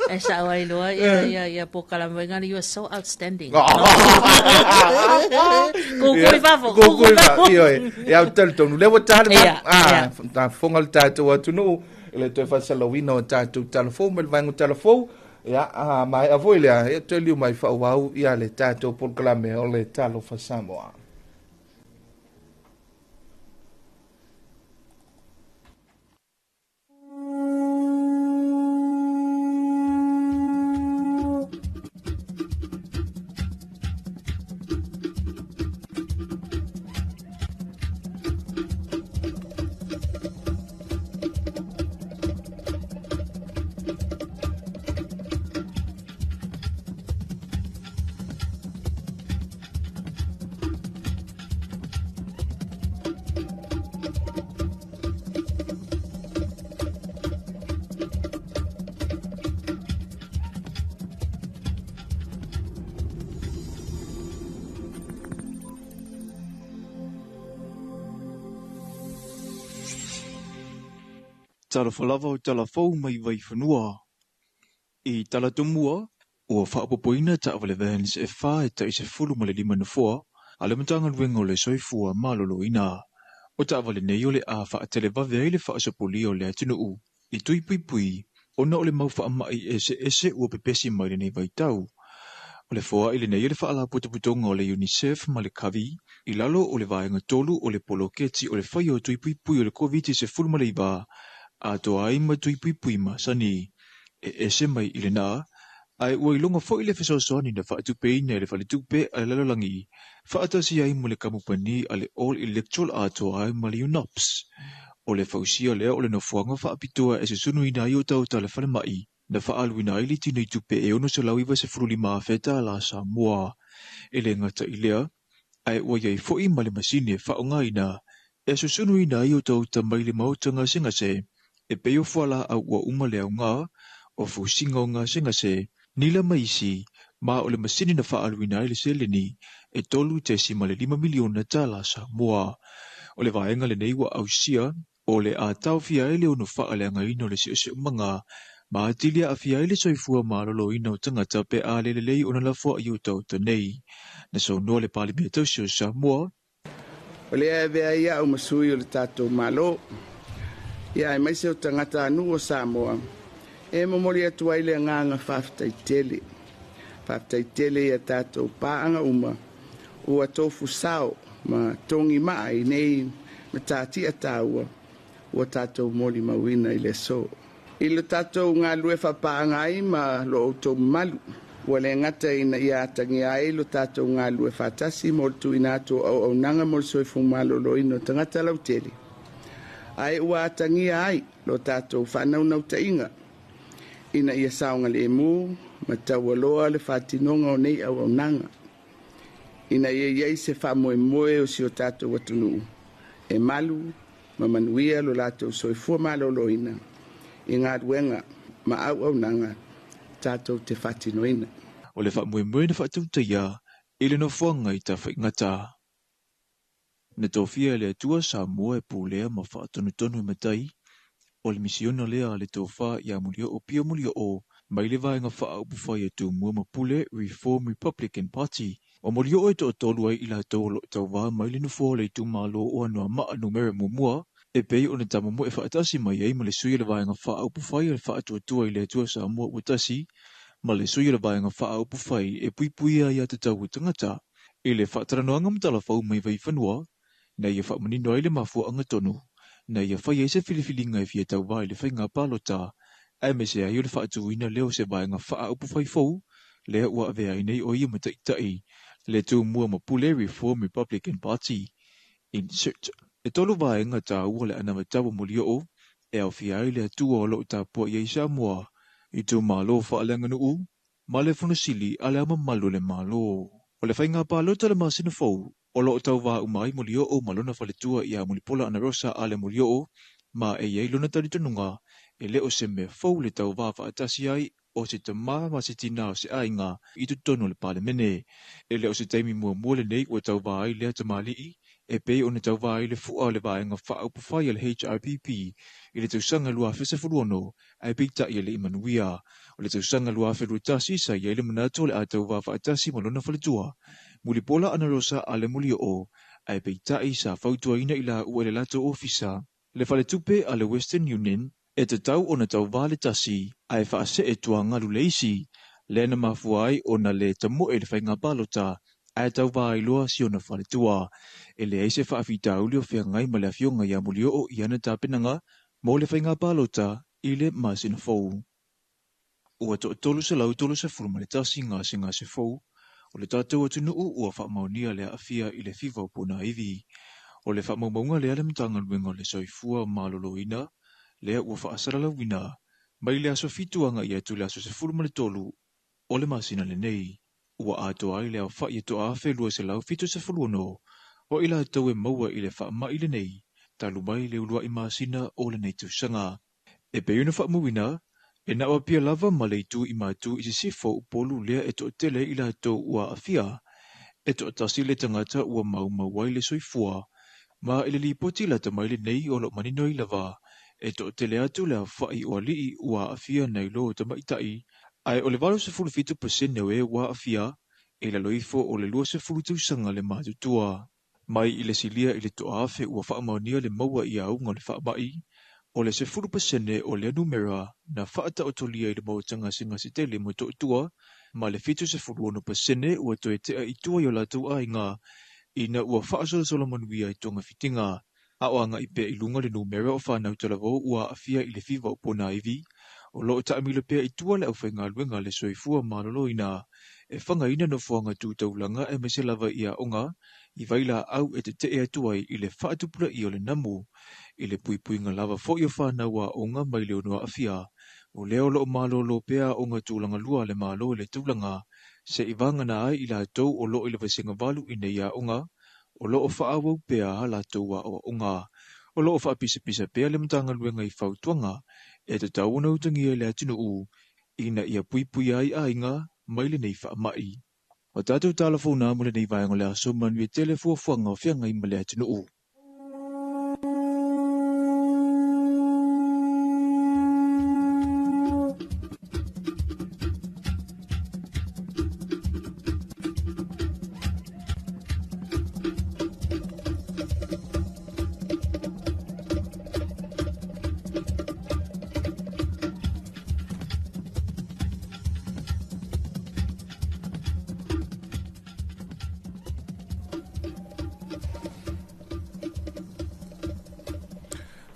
E sao ai loa, ia, ia, ia, po kala mai ngana, you are so outstanding. Kukui fafo, kukui fafo. Ioe, ia au tali tonu. Lea ua tali ma, ta fonga le tātou atunuu, le toe faasalauina o tātou talafou ma le vaega talafou, ia, maea foi lea, ia toe liu mai faaauau ia le tātou polokalame o le Talofa Samoa. Talofa lava o talafou mai Vaifanua. I Talatomua, ua faapopoina taavale vans e 4 e tai 15 nofoa a le Matagaluega o le Soifua Maloloina. O taavale nei o le a faatelevave ai le faasopolia o le atunuu i tui puipui ona o le mau faamai eseese ua pepesi mai lenei vaitau. O le foai lenei o le faalapotopotoga o le UNICEF ma le Kavi i lalo o le vaega 3 o le poloketi o le fai o tui puipui o le COVID-19 atoa ai ma tui puipui masani. E ese mai i lena, Ae ua iloga foi le fesoasoani na faatupeina e le Faletupe a le Lalolagi faatasi ai ma le kamupani a le All Electoral atoa ai ma le UNOPS. O le fausia lea o le nofoaga faapitoa e susunuina ai otaota a le falemai na faaaluina ai le tinoitupe e $695,000 tālā Samoa. E le gata i lea, ae ua i ai foi ma le masini e faaaogaina e susunuina ai otaota mai le maota gasegase e pei o fualaau ua uma le aoga, o fusiga o gasegase, nila ma isi, ma o le masini na faaaluina ai le seleni e $3.5 miliona tālā Samoa. O le vaega lenei ua ausia o le a taofia ai le ono faaleagaina o le siosiomaga ma atili aafia ai le soifua maloloina o tagata pe a le lelei ona lafoai otaota nei. Na saunoa le Palemia tausi o Samoa, O lea e avea ai a'u ma sui o le tatou Malo, ia aemaise o tagatanuu o Samoa, e momoli atu ai le agaga faafetai tele. Faafetai tele ia tatou paaga uma ua tofu sao ma togi maa i nei matatia taua ua tatou molimauina i le aso. I le tatou galulue faapaaga ai ma lo outou mamalu, ua le gata ina ia atagia ai lo tatou galulue faatasi mo le tuuina atu o auaunaga mo le soifua maloloina o tagata lautele, ae ua atagia ai lo tatou faanaunautaiga ina ia saogalemu ma taualoa le faatinoga o nei auaunaga, ina ia i ai se faamoemoe o si o tatou atunuu e malu ma manuia lo latou soifua maloloina i galuega ma auaunaga tatou te faatinoina. O le faamoemoe na faatautaia i le nofoaga i Tafaigata. Na tofia e le Atua Samoa e pulea ma faatonutonu e matai, o le misiona lea a le tofa ia Mulioo Pio Mulioo mai le vaega faaupufai a Tumua ma Pule Reform Republican Party. O Mulioo e toatolu ai i latou o loo tauvā mai le nofoa o le itumalo o Anoamaa numera muamua, e pei ona tamomoe faatasi mai ai ma le sui o le vaega faaupufai a le Faatuatua i le Atua Samoa ua tasi, ma le sui o le vaega faaupufai e puipuia ia tatau o tagata. I le faatalanoaga ma talafou mai Vaifanua, na ia faamanino ai le mafuaaga tonu, na ia fai ai se filifiliga e fia tauvā i le faiga palota, aemaise ai o le faatuina lea o se vaega faaupufai fou, lea ua avea ai nei o ia ma taitai le Tumua ma Pule Reform Republican Party. Insert. E tolu vaega taua le anavatau o Mulioo e aofia ai le Atua o loo tapuai ai Samoa, itumalo faaleaganuu, ma le Fono Sili a le Ao Mamalu o le Malo. O le faiga palota le masina fou, o loo tauvā uma ai Mulioo ma lona faletua ia Mulipola Anarosa a le Mulioo, ma e i ai lona talitonuga e le o se mea fou le tauvā faatasi ai o se tamā ma se tinā o se aiga i totonu o le Palemene. E le o se taimi muamua lenei ua tauvā ai lea tamalii, e pei ona tauvā ai le fua o le vaega faaupufai a le HRPP i le tausaga 2016, ae peitai e le i manuia. O le tausaga 2021 sa i ai le manatu o le a tauvā faatasi ma lona faletua, Mulipola Anarosa a le Mulioo, ae peitai sa fautuaina i laua e le latou ofisa, le faletupe a le Western Union, e tatau ona tauvā le tasi, ae faasee tuagalu le isi, lea na mafua ai ona le tamoe le faiga palota, ae tauvā ai loa si ona faletua. E leai se faafitauli o feagai ma le afioga ia Mulioo i ana tapenaga mo le faiga palota i le masina fou. Ua 331 gasegase fou o le tatou atunuu ua faamaonia le aafia i le fiva o ponaivi. O le faamaumauga lea le Matagaluega o le Soifua Maloloina lea ua faasalalauina mai le aso 7 agai atu le aso 13 o le masina lenei. Ua atoa ai le aofai e 1,276 o i latou e maua i le faamai lenei, talu mai le uluai masina o lenei tausaga. E pei ona faamauina, e na o Apia lava ma le itu i matu i sisifo Upolu lea e toatele i latou ua aafia. E toatasi le tagata ua maumau ai le soifua, ma i le lipoti lata mai lenei o loo manino ai lava, e toatele atu le aofai o alii ua aafia nai lo o tamaitai, ae o le 87% o e ua aafia e lalo ifo o le 20 tausaga le matutua. Mai i le silia i le 1,000 ua faamaonia le maua i auga o le faamai, o le 10% o lea numera na faataotolia i le maota gasegase tele mo Motootua, ma le 76% ua toe tea i tua i o latou aiga, ina ua faasolosolo manuia i togafitiga. A o agai pea i luga le numera o fanau talavou ua aafia i le fiva o ponaivi, O loo taamilo pea i tua le aufaigaluega a le Soifua Maloloina e fagaina nofoaga tu taulaga aemaise lava i aoga i vailaau e tetee atu ai i le faatupulaia o le namu i le puipuiga lava foi o fanau aoga mai le ono aafia. O lea o loo malolo pea aoga tulaga lua a le Malo i le taulaga se'i vagana ai i latou o loo i le vasega 8 i nei aoga o loo faaauau pea a latou aoaoga. O loo faapisapisa pea le Matagaluega i fautuaga e tatau ona utagia e le atunuu ina ia puipuia ai aiga mai lenei faamai. O tatou tala fou na mo lenei vaega o le aso, manuia tele fuafuaga o feagai ma le atunuu.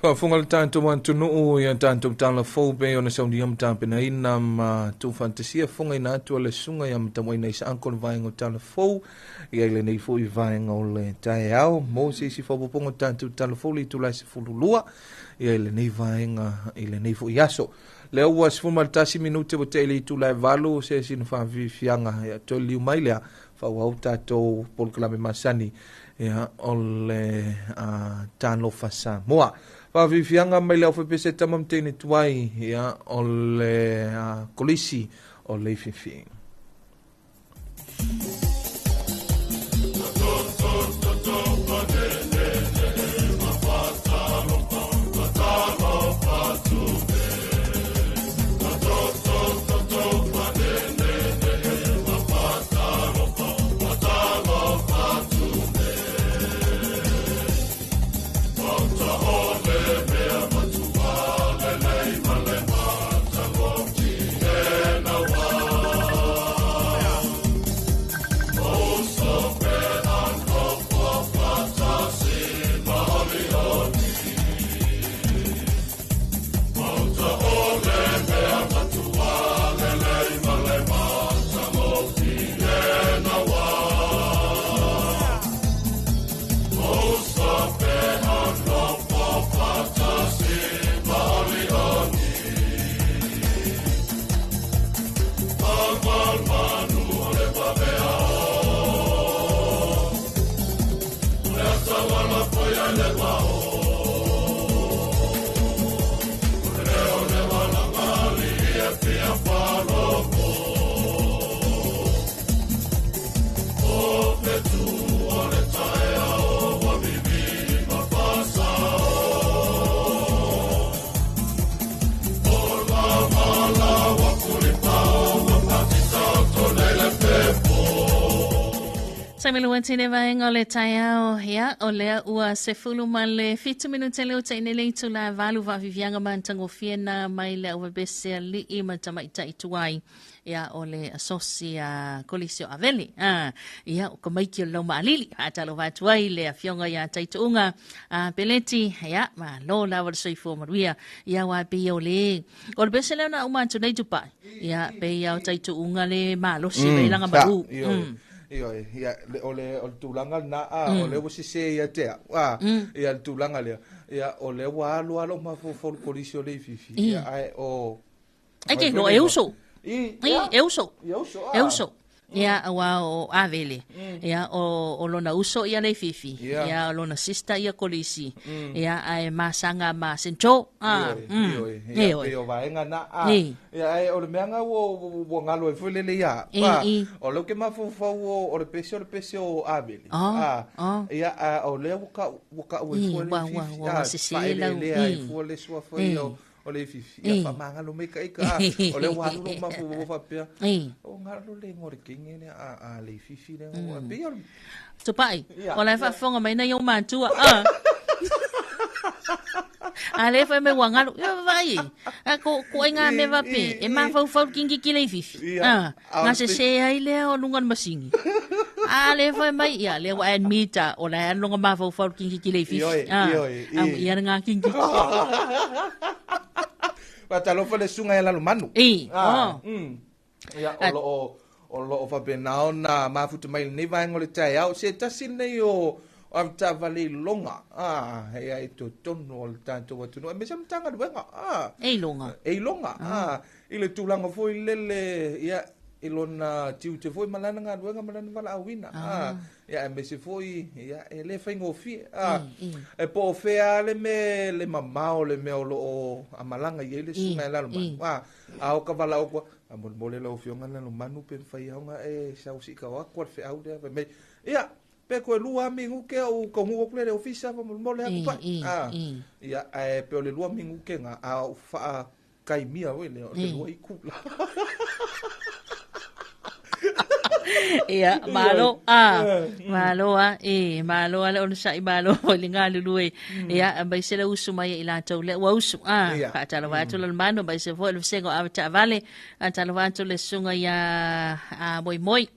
Faafofoga le tatou atunuu ia tatou tala fou pei ona saunia ma tapenaina ma tuufaatasia fofogaina atu a le susuga ia Matamuaina Isaako le vaega o tala fou ia i lenei foi vaega o le taeao mo se isi faaopoopoga o tatou tala fou le itula e 12 ia i lenei vaega i lenei foi aso. Lea ua 11 minute ua tea i le itula e 8 se isi na faafiafiaga ia toe liu mai lea faaauau tatou polokalame masani ia o le Talofa Samoa. Faafiafiaga mai le aufaipeset tama ma teine tuai ia o le Kolisi o Leififi. Saimelu tine vaenga o le taeao, ia, o lea ua 17 minute le o teine le itula e 8 vaaviviaga ma tagofie na mai le auvabese ali'i ma tamaitai tuai, ia, o le asosi a Kolisi o Avele. Ia, o ka maiki o le lau maalili, faatalofa atu ai le afioga ia Taituuga Peleti, ia, malo lava le soifua manuia, ia, aua pei o le, o le pese lea na uma atu nei Tupai, ia, pei o Taituuga le malosi mai langa malu. Ioe, ia, o le tulaga lena, o lea ua sese ia te au, ia le tulaga lea, ia, o lea ua alu lava lou mafaufau i le Kolisi o Leififi, ia, ae o... Ai ke no e uso. E uso. E uso. Ia, aua o Avele. Ia, o lona uso ia Leififi. Ia, o lona sister ia Kolisi. Ia, ae masaga ma Sento. Ioe, ia, pei o vaega na. Ia, ae o le mea nga ua galo ai foi lele ia. O lea ou te mafaufau o le pese o le pese o Avele. Ia, o lea ua kau ai fua Leififi. Faaeleelea ai fua le suafa ia o Leififi. Ia, faamagalo mai ka ika. O lea ua alu lou mafaufau faapea. O galo le igoa o le kenge lea a Leififi lea. Pei o le... Tupai, o la e faafofoga mai nai ou matua. A le fai mai ua galo. Ia vaai. Ko ko ai ngā mea vape. E mafaufau le kingiki Leififi. Ngā se se ai lea o luga o le masini. A le fai mai, ia lea ua admit o la e alu longa mafaufau le kingiki Leififi. Ioe, ioe. Ia ngā kingiki. Faatalofa le susuga ia Lalomanu. I, Ah, oh. Ia, o loo o loo faapena ona mafuta mai i lenei vaega o le taeao se tasi lenei o avetaavale iloga a ia i totonu o le tatou atunuu aemaise Matagaluega a E iloga. E iloga a i le tulaga foi lele ia i lona tiute foi ma lana galuega ma lana valaauina a ia aemaise foi ia e le faigofie a e po o fea le mea le mamao le mea o loo malaga i ai le susuga ia Lalomanu a a o ka valaau atu faamolemole lau Afioga Lalomanu pe mafai lava ona e sau se i tau atu le feau lea fai mai ia pe toe 2 minute ou taunuu atu lea i le ofisa faamolemole atu pai a ia ae pe o le 2 minute na a ou faataimia foi lea o le 2 itula. Ia, malo, a, malo a, e, malo a le onosai, malo foi le galulue. Ia, aemaise le usu mai i latou lea ua usu, a, faatalofa atu Lalomanu, aemaise foi le vasega o avetaavale, faatalofa atu le susuga ia a, Moimoi.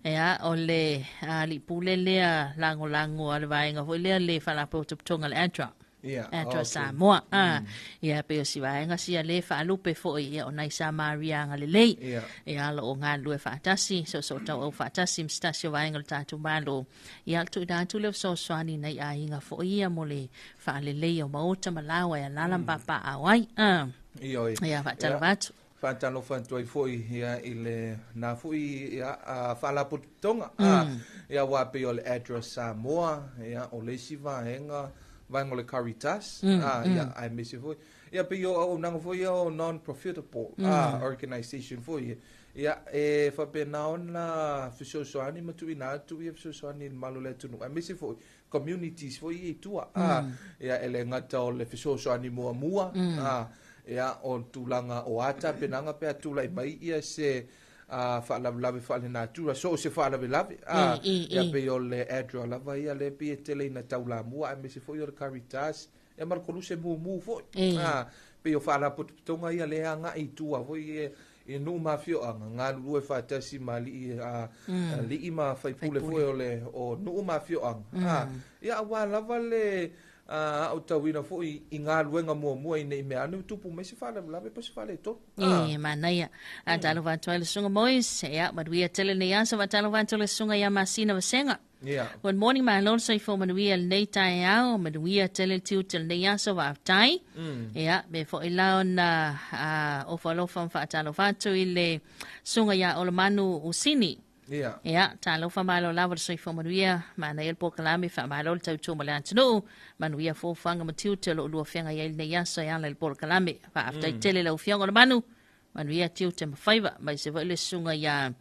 Ia, o le alii pule lea lagolago a le vaega foi lea le Faalapotopotoga le ADRA. Ia, ADRA okay. Samoa. A, ia, pei o si vaega sia le faalupe foi ia o nai Samaria agalelei. Ia. Ia, lo o galulue faatasi, soosootaua faatasi ma se tasi o vaega o le tatou Malo. Ia, le tuuina atu lea o fesoasoani i nai aiga foi ia mo le faaleleia o maota ma laoa e alaala ma papaaao ai. A, Ioe. ia, faatalofa atu. Faatalofa atu ai foi ia i le na foi ia Faalapotopotoga a ia aua pei o le ADRA Samoa ia o le isi vaega vaega o le Caritas a ia aemaise foi ia pei o auaunaga foi ia o non profitable a organization foi ia e faapena ona fesoasoani ma tuuina atu ia fesoasoani i le mamalu o le atunuu aemaise foi communities foi ia i tua a ia e le gata o le fesoasoani muamua a ia o le tulaga o a tapenaga pe a tulai mai ia se a faalavelave faalenatura so o se faalavelave a ia pei o le ADRA lava ia lea pei e tele ina taulamua aemaise foi o le Caritas ia ma le koluse mumu foi a pei o faalapotopotoga ia lea e agai i tua foi ia i nuu ma afioaga, galulue faatasi ma alii, a, alii ma faipule foi o le o nuu ma afioaga. A, ia aua lava le aotauina foi i galuega muamua ina i mea ane ua tupu mai se faalavelave po o se faaletonu. A. E manaia. Faatalofa atu ai le Susuga Moise. Ia, manuia tele lenei aso. Faatalofa atu le Susuga ia Masina Vasega. Ia. Good morning, malo le soifua manuia i lenei taeao, manuia tele le tiute o lenei aso, faafetai. Ia, me foi la ona ofo alofa ma faatalofa atu i le susuga ia Olomanu Usini. Ia. Ia, talofa malo lava le soifua manuia, manaia le polokalame, faamalo le tautua mo le atunuu, manuia fuafuaga ma tiute o lo o lua feagai ai i lenei aso e ala i le polokalame. Faafetai tele i lau Afioga Olomanu, Manuia tiute ma faiva, aemaise foi le susuga ia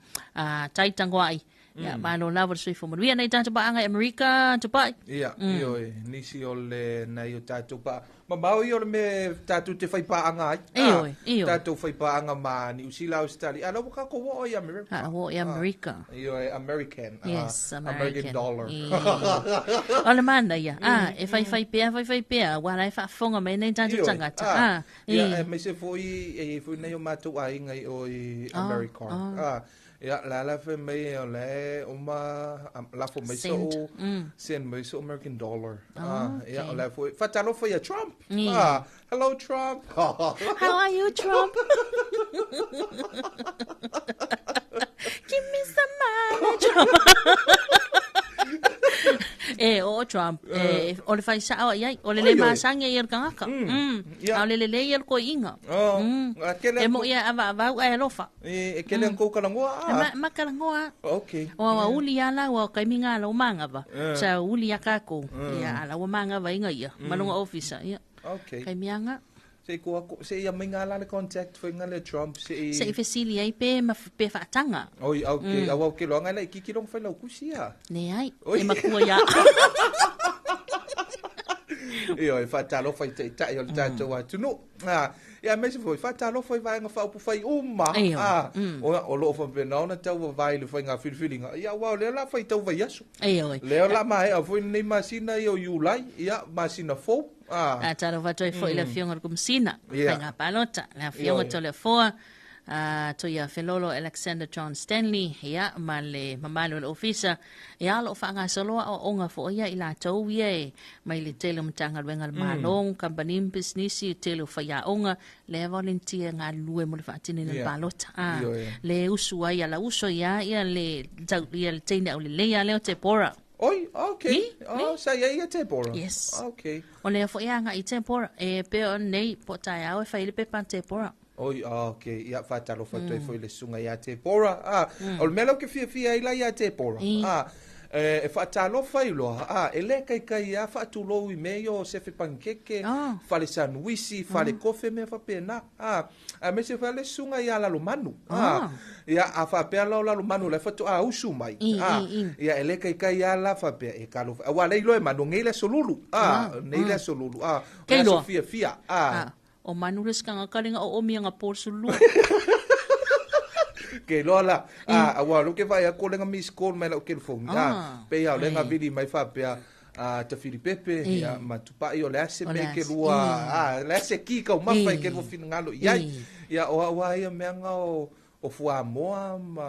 Tai Tangoai. Ia, malo lava le soifua manuia nei tatou paaga i Amerika, Tupai. Ia, ioe, nisi o le nai o tatou paa. Mamao ia o le mea tatou te fai paaga ai. Ioe, ioe. Tatou fai paaga ma Niu Sila, Australia. A la ua tatou oo i Amerika. A ua oo i Amerika. Ioe, American. Yes, American. American dollar. O le manaia, a, e faifai pea, faifai pea, aua la e faafofoga mai nei tatou tagata. A, Ia, aemaise foi e i ai foi nai o matou aiga i o i America. Ah, ia, la la fai mai o la e uma lafo mai so'u, send mai so'u American dollar. Ah, ia, o la foi, faatalofa ia Trump. Ah, hello Trump. How are you, Trump? Give me some money, Trump. E, o Trump, e, o le whai sao ai, o le le masangi ai o le kangaka. Ia. A o le lelei ia le koiinga. Oh, a kele E mo ia ava avau ai alofa. E, e kele ang kou kalangoa. E ma, ma kalangoa. Okay. O awa uli a la ua kaimi ngā lau mangava. Sa uli a kako. Ia, ala ua mangava inga ia. Malunga officer. Ia. Okay. Kaimianga. Se i ko ako, se i a mai ngā la le contact foi ngā le Trump, se i... Se i fesili ai pe, ma, pe whaatanga. Oi, okay, au au ke loa ngai la i kiki long whai lau kusi a. Ne ai, Oi. e makua ia. Ioe, faatalofa i taitai o le tatou atunuu. Ah, ia aemaise foi, faatalofa i vaega faaupufai uma. Ioe. Ah, o, o loo faapena ona tauavavā i le faiga filifiliga. Ia, aua o lea o le a faitau vaiaso. Ioe. Lea o le a maea foi lenei masina ia o Iulai, ia, masina fou. Ah. A talofa atu ai foi i le Afioga i le Komesina, Ia. Faiga Palota, le Afioga Ioe. Toleafoa, a Tuia Felolo Alexander John Stanley, ia, ma le mamalu o le ofisa, ia, o lo o faagasolo aoaoga foi ia i latou ia e mai le tele o Matagaluega a le Malo, mm. kamupani ma pisinisi, tele o faiaoga, lea volunteer galulue mo le faatinoina yeah. palota. Ah, le usu ai ala uso ia ia le tau ia le teine au lelei a leo Deborah. Oi, okay. Ni, oh, sa ia ia Deborah. Yes. Okay. O lea foi anga i Deborah. E pe o nei po tae au e whai le pepa Deborah. Oi, oh, okay. Ia whātalofa mm. toi foi le sunga ia Deborah. Ah, mm. o le mea lau ke fiafia ai la ia Deborah. Mm. Ah, e faatalofa i loa a e lē kaikai a faatulou i mea ia o sefe panikeke oh. fale sanuisi fale mm. kofe mea faapena a aemaise foi le susuga iā Lalomanu a oh. ia a faapea la o Lalomanu la e faatoa usu mai a ia e lē kaikai a la faapea e talofa auā le iloa e manu nei le aso lulu a nei le aso lulu a o le aso fiafia a O manu le sikanga kalinga o omi anga pol sulu. Ke loa la, a ua lo ke vai a ko lenga miss call mai lau telefoni. A pe ia lenga vili mai fa pea a ta fili pepe ia ma tupai o le ase me ke lua a le ase ki kau mafa ke lua finangalo i ai. Ia o au ia mea nga o O fuamoa ma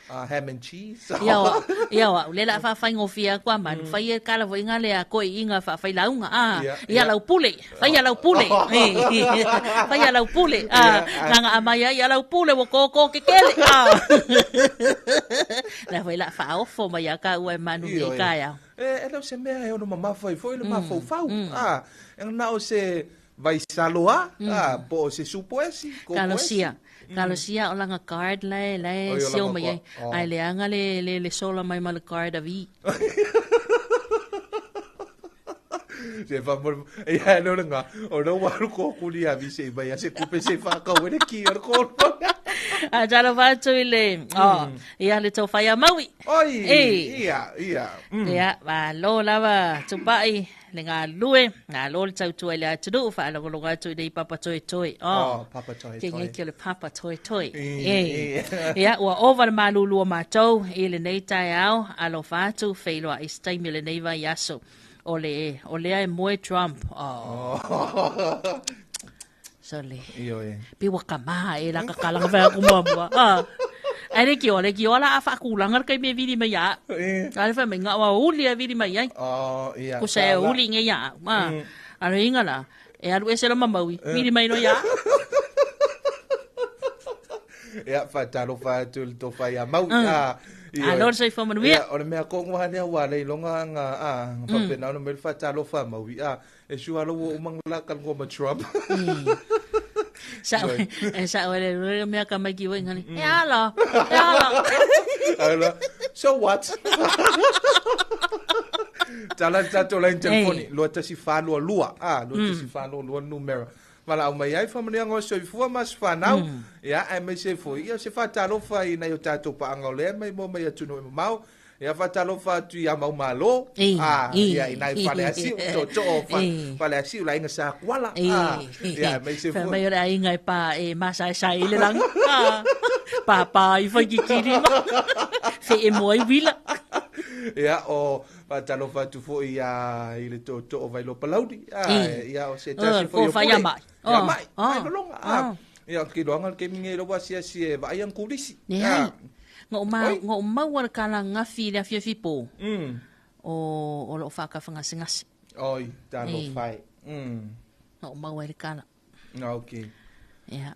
ham and cheese. Ia oa, ia oa, le la whawhaingofia kua manu, mm. whai e kala voi ngā lea koe i ngā whawhai launga, a, ia lau pule, whai a lau pule, whai a lau pule, a, ngā ngā amai ai a lau pule, wa kōkō ke kele, a. La whai la whaofo mai a ka ua e manu ni kai au. E, e leo se mea e ono mamawhai foi le mafaufau, a, e na o se, Vaisalo a, a, po o se supo esi, ko Kalosia. Kalosia o langa card lae, lae Oi, o sio langa mai ai. oh. Ai leaga le, le, le sola mai ma le card a vi. Se fa mo ia no nga o no waru ko kuli a vi se mai a se kupe se fa ka wele ki o ko. A talo fatu i le, oh, ia le tau whai a Maui. Oi, Eh. ia, ia. Ia, malo lava, tupai, le galulue, malo le tautua i le atunuu, faalogologo atu i nei papa toetoe. Oh, oh papa toetoe. Ke ngeiki o le papa toetoe. E. Ia, ua ova le malulu o matou i lenei taeao, alofa atu, feiloai i se taimi o lenei vaiaso. O le, o lea e moe Trump. Oh. Oh. Sole. Ioe. Pe ua kamā e la kakalanga whai aku muamua. Ah. Ai le kioa, le kioa la a whaakulanga le kai me vili mai a. Eh. A le whai mai ngā wa uli a vili mai ai. Oh, ia. Ko sa e uli nge ia. Ma. Mm. A le inga la. E alu ese la mamaui. Eh. Vili mai no ia. Ia, whātalofa atu le tofa ia mau. Mm. Ah, A lor soifua manuia. Ia, o le mea kongo hane ua le ilonga nga a whapena ono me le whātalofa maui. A, E sure alo ua uma la ka ma Trump. Sa e sa o le mea ka mai ki wai ngani. E ala. E ala. Ala. So what? Tala tato la telefoni lua tasi fa lua lua. Ah, lua tasi fa lua lua numero. Mala au mai ai whamanuiaga o soifua ma se whanau. Ia, ai mai se foi. Ia, se whātalofa i nai o tātou paanga o lea mai mo mai atunuu e mamao. Ia faatalofa atu iā Maumalo, a, ia i nai Faleasiu, tootoo o Faleasiu, le aiga Sa Kuala, a, ia aemaise Fai foi. mai o le aiga e pā e masaesae i le lagi, a, pāpā i Faikikiri ma feemoa ai uila. Ia, o faatalofa atu foi iā i le tootoo o Vailoa Palauli, a, ia o se tasi foi o pule. Ia mai. Ia mai, mai lologa, a, ia o ke iloaga le taimi nei lea ua asiasi e vaai ana kulisi. Leai. Ngou ma, ngou maua le kala gafi i le afiafi po. O, o loo faakafagasegase. Oi, talofa e. Ngou maua i le kala. Okay. Ia.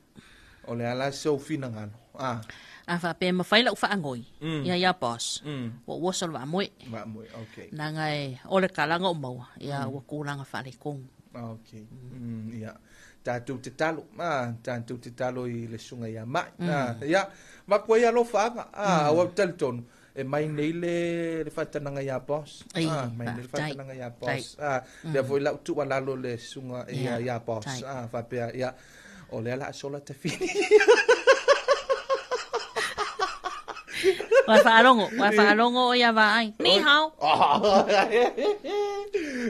O le ala se ou finagalo. Ah. A faapea e mafai lau faagoi. Ia ia boss. Ua ua oso le vaamoe. Vaamoe, okay. Leaga e, o le kala ngou maua, ia ua kulaga faaletonu. Okay. Ia. Tatou tatalo, a, tatou tatalo i le susuga ia Mai. A, ia, maku ai alofaaga, a, aua ou te talitonu, e mai nei le, le faatanaga ia boss. Ei, A, mai nei le faafetai. faatanaga ia boss. A, lea foi lau tuualalo le susuga ia, ia boss. tai. A, faapea, ia, o lea o le a sola tafini. Ua faalogo, ua faalogo o ia vaai. Ni hao.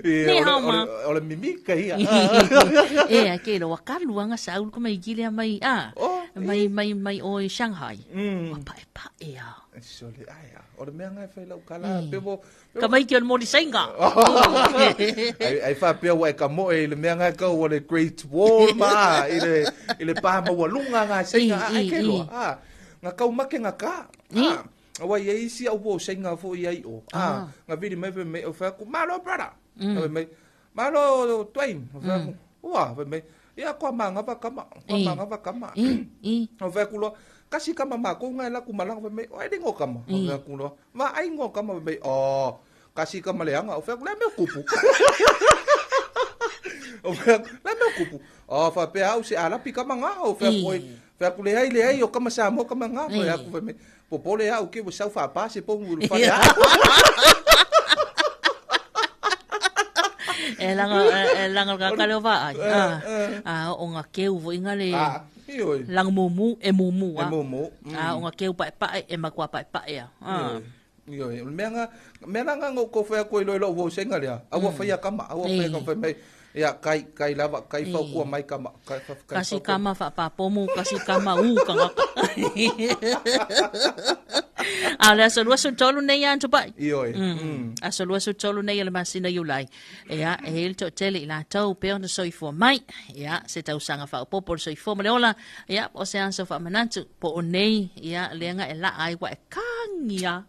Ni hao ma. O le mimika ia. E a ke lo kalu anga saul ko mai kile mai a. Oh, Mai mai mai o i Shanghai. Mm. Ua pae pae. Ia. Sole ai o le mea ngai fai lau kala pe mo ka mai ki o le moli sainga. Ai ai fa pe wa ka mo e le mea ngai ka o le Great Wall ma i le pa ma walunga nga sainga ai ke lo a nga kau make nga ka. Awa ia isi au po sainga fo ia i o. A nga vili mai fe mai o fa ku malo brother. Mai malo Dwayne o fa ku ua fe mai ia kwa manga va kama kwa manga va kama. O fa ku lo kasi kama ma ko ngai la ku malanga fe mai o ai ngo kama. O fa ku lo va ai ngo kama fe mai o kasi kama le anga o fa ku le me kupu. O fa le me kupu. O fa pe au se ala pi kama nga o fa ku fa ku le ai o kama sa mo kama nga fa ku fe mai popole au ke o sau fa pa se po mu fa ya. E langa ka ka leo va ai. A o nga keu vo inga le. Langa mumu e mumu a. E mumu. A o nga keu pa pa e makua pa pa ya. Io mea nga ngo ko fa ko ilo vo senga lea. Awa fa ya kama, awa fa ka fa mai. Ya kai kai lava kai fa ku mai kama kai fa kai. Kasi kama fa pa pomu kasi kama u ka nga. A le aso lua su tolu nei an tupai. Io. Aso lua su tolu nei le masina Iulai. Ia e hele to tele i la tau pe ona soifua mai. Ia se tausaga faaopoopo le soifua ma le ola. Ia o se aso faamanatu po o nei. Ia leaga e laa ai ua e kagia.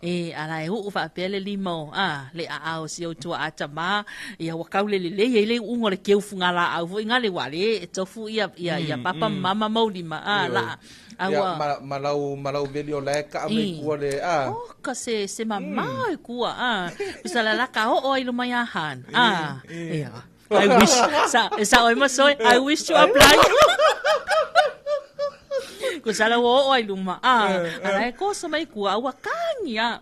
E ala e uu faapea le lima o le aao si ou tuaa tamā. Ia ua kaulelelei ai le uuga o le keu fugalaau foʻi ga le ua le e tofu ia ia papa ma mama maulima laa. Ia malau veli o lae ka me kua le a. O ka se mama e kua a. Usala la ka o ai luma ia han. A. Ia. I wish sa oi masoi I wish to apply. Kusala o ai luma a. Ala e ko sa mai kua ua kangi a.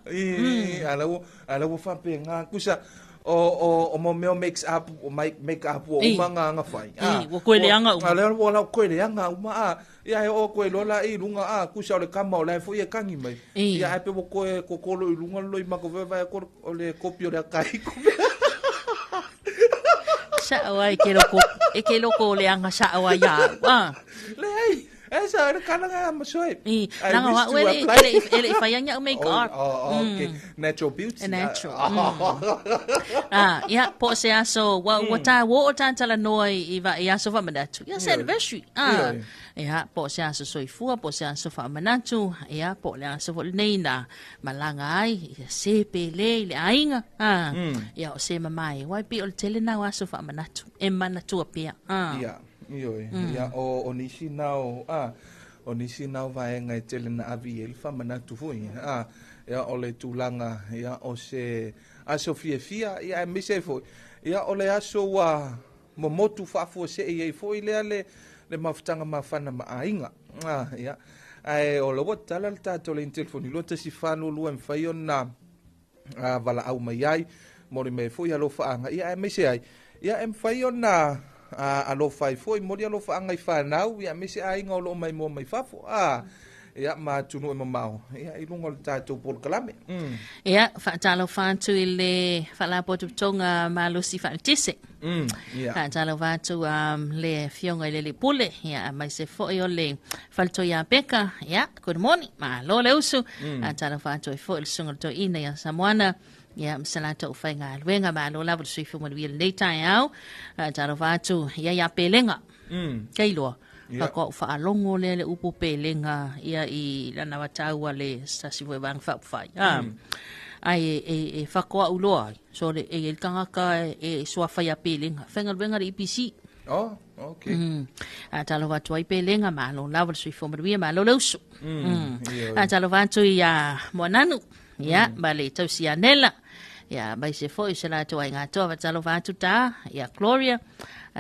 Ala ua fa pe nga kusa o mo meo makes up o make up o uma nga fai. Ua koe leanga uma. Ala ua lau koe leanga uma a. Ia e o koe lola i lunga a kusa o le kama o lae fo ia kangi mai. Ia ai pe mo koe kokolo i lunga loi mako veva e o le kopi o le akai kume. Sa o ai ke loko, e ke loko o le anga sa o ai a. Le ai, e sa o le kalanga masoe. Langa wa ele i whaianga o make up. Oh, okay. Natural beauty. Natural. Ia, po se aso, wa tā wo o tāntala noa i aso wa manatu. Ia, se anniversary. Ia, po se aso soifua, po se aso whaamanatu, ia, po le aso fo nei nā malanga ai, ia se pele i le ainga, ia, o se mamae, wai pi o le tele nau aso whaamanatu, e manatua pia. Ia, ia, o nisi nau, o nisi nau vaenga e tele na avi e le whaamanatu fui, ia, o le tūlanga, ia, o se aso fiafia, ia, e mise foi, ia, o le aso ua momotu whaafua se i ei foi lea le le mafutanga mafana ma ainga. Ia. Ai o lo tala le tatou le telefoni lo tasi falo lua mfai ona vala au mai ai mori me foi alofa anga ia e mese ai. Ia e mfai ona alofa ai foi mori alofa anga i whanau ia mese ai nga o lo mai mo mai fafo. Ia ma tunu e mamao. Ia i lunga o le tatou polokalame. Ia whaatalo whātu i le whaalapotopotoga malosi faaletese. Ia. Whaatalo whātu le fionga i le le pule. Ia mai se foi o le falto ia Peka. Ia, good morning. Ma lo le usu. Whaatalo whātu i foi le sunga le toina ia Samoana. Ia msalato o whainga aluenga. Ma lo lava le suifu manuia le nei tae au. Whaatalo whātu ia ia pelenga. Keiloa. Ka ko whaalongo le le upu pelenga ia i lana wataua le sasi fwe wang whapwhai. Ai e whakoa uloa. So le e kangaka e sua whaia pelenga. Whenga luenga le EPC. Oh, okay. A talo watu ai pelenga ma lo lava le suifo manuia ma lo le usu. A talo watu ia Moananu. Ia, ma le tausi anela. Ia, mai se foi se la toa i ngā toa watalo watu tā. Ia, Gloria.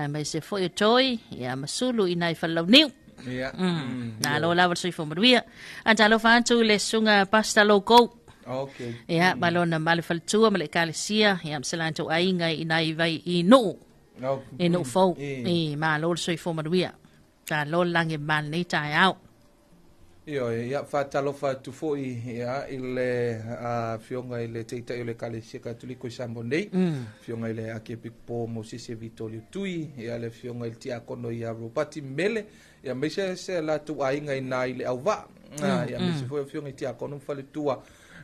Mai se foi o toi, ia masulu i nai whalau niu. Ia. Nā lo lava le suifo manuia. A talo whātu le sunga pasta logo. Okay. Ia, ma lona male whalatua, ma le kalesia, ia msalanto ainga i nai vai i nuu. E nuu fau. E, ma lo le suifo manuia. Tā lo lange mal nei tae au. Ioe, ia faatalofa atu foi ia i le afioga i le Taitai o le Ekalesia Katoliko i Samoa nei, afioga i le Akiepikopo Mosese Vitolio Tui, ia le afioga i le Tiakono ia Ropati Mele, ia aemaise se latou aiga i na i le Auvaa, ia aemaise foi afioga i Tiakono ma Faletua,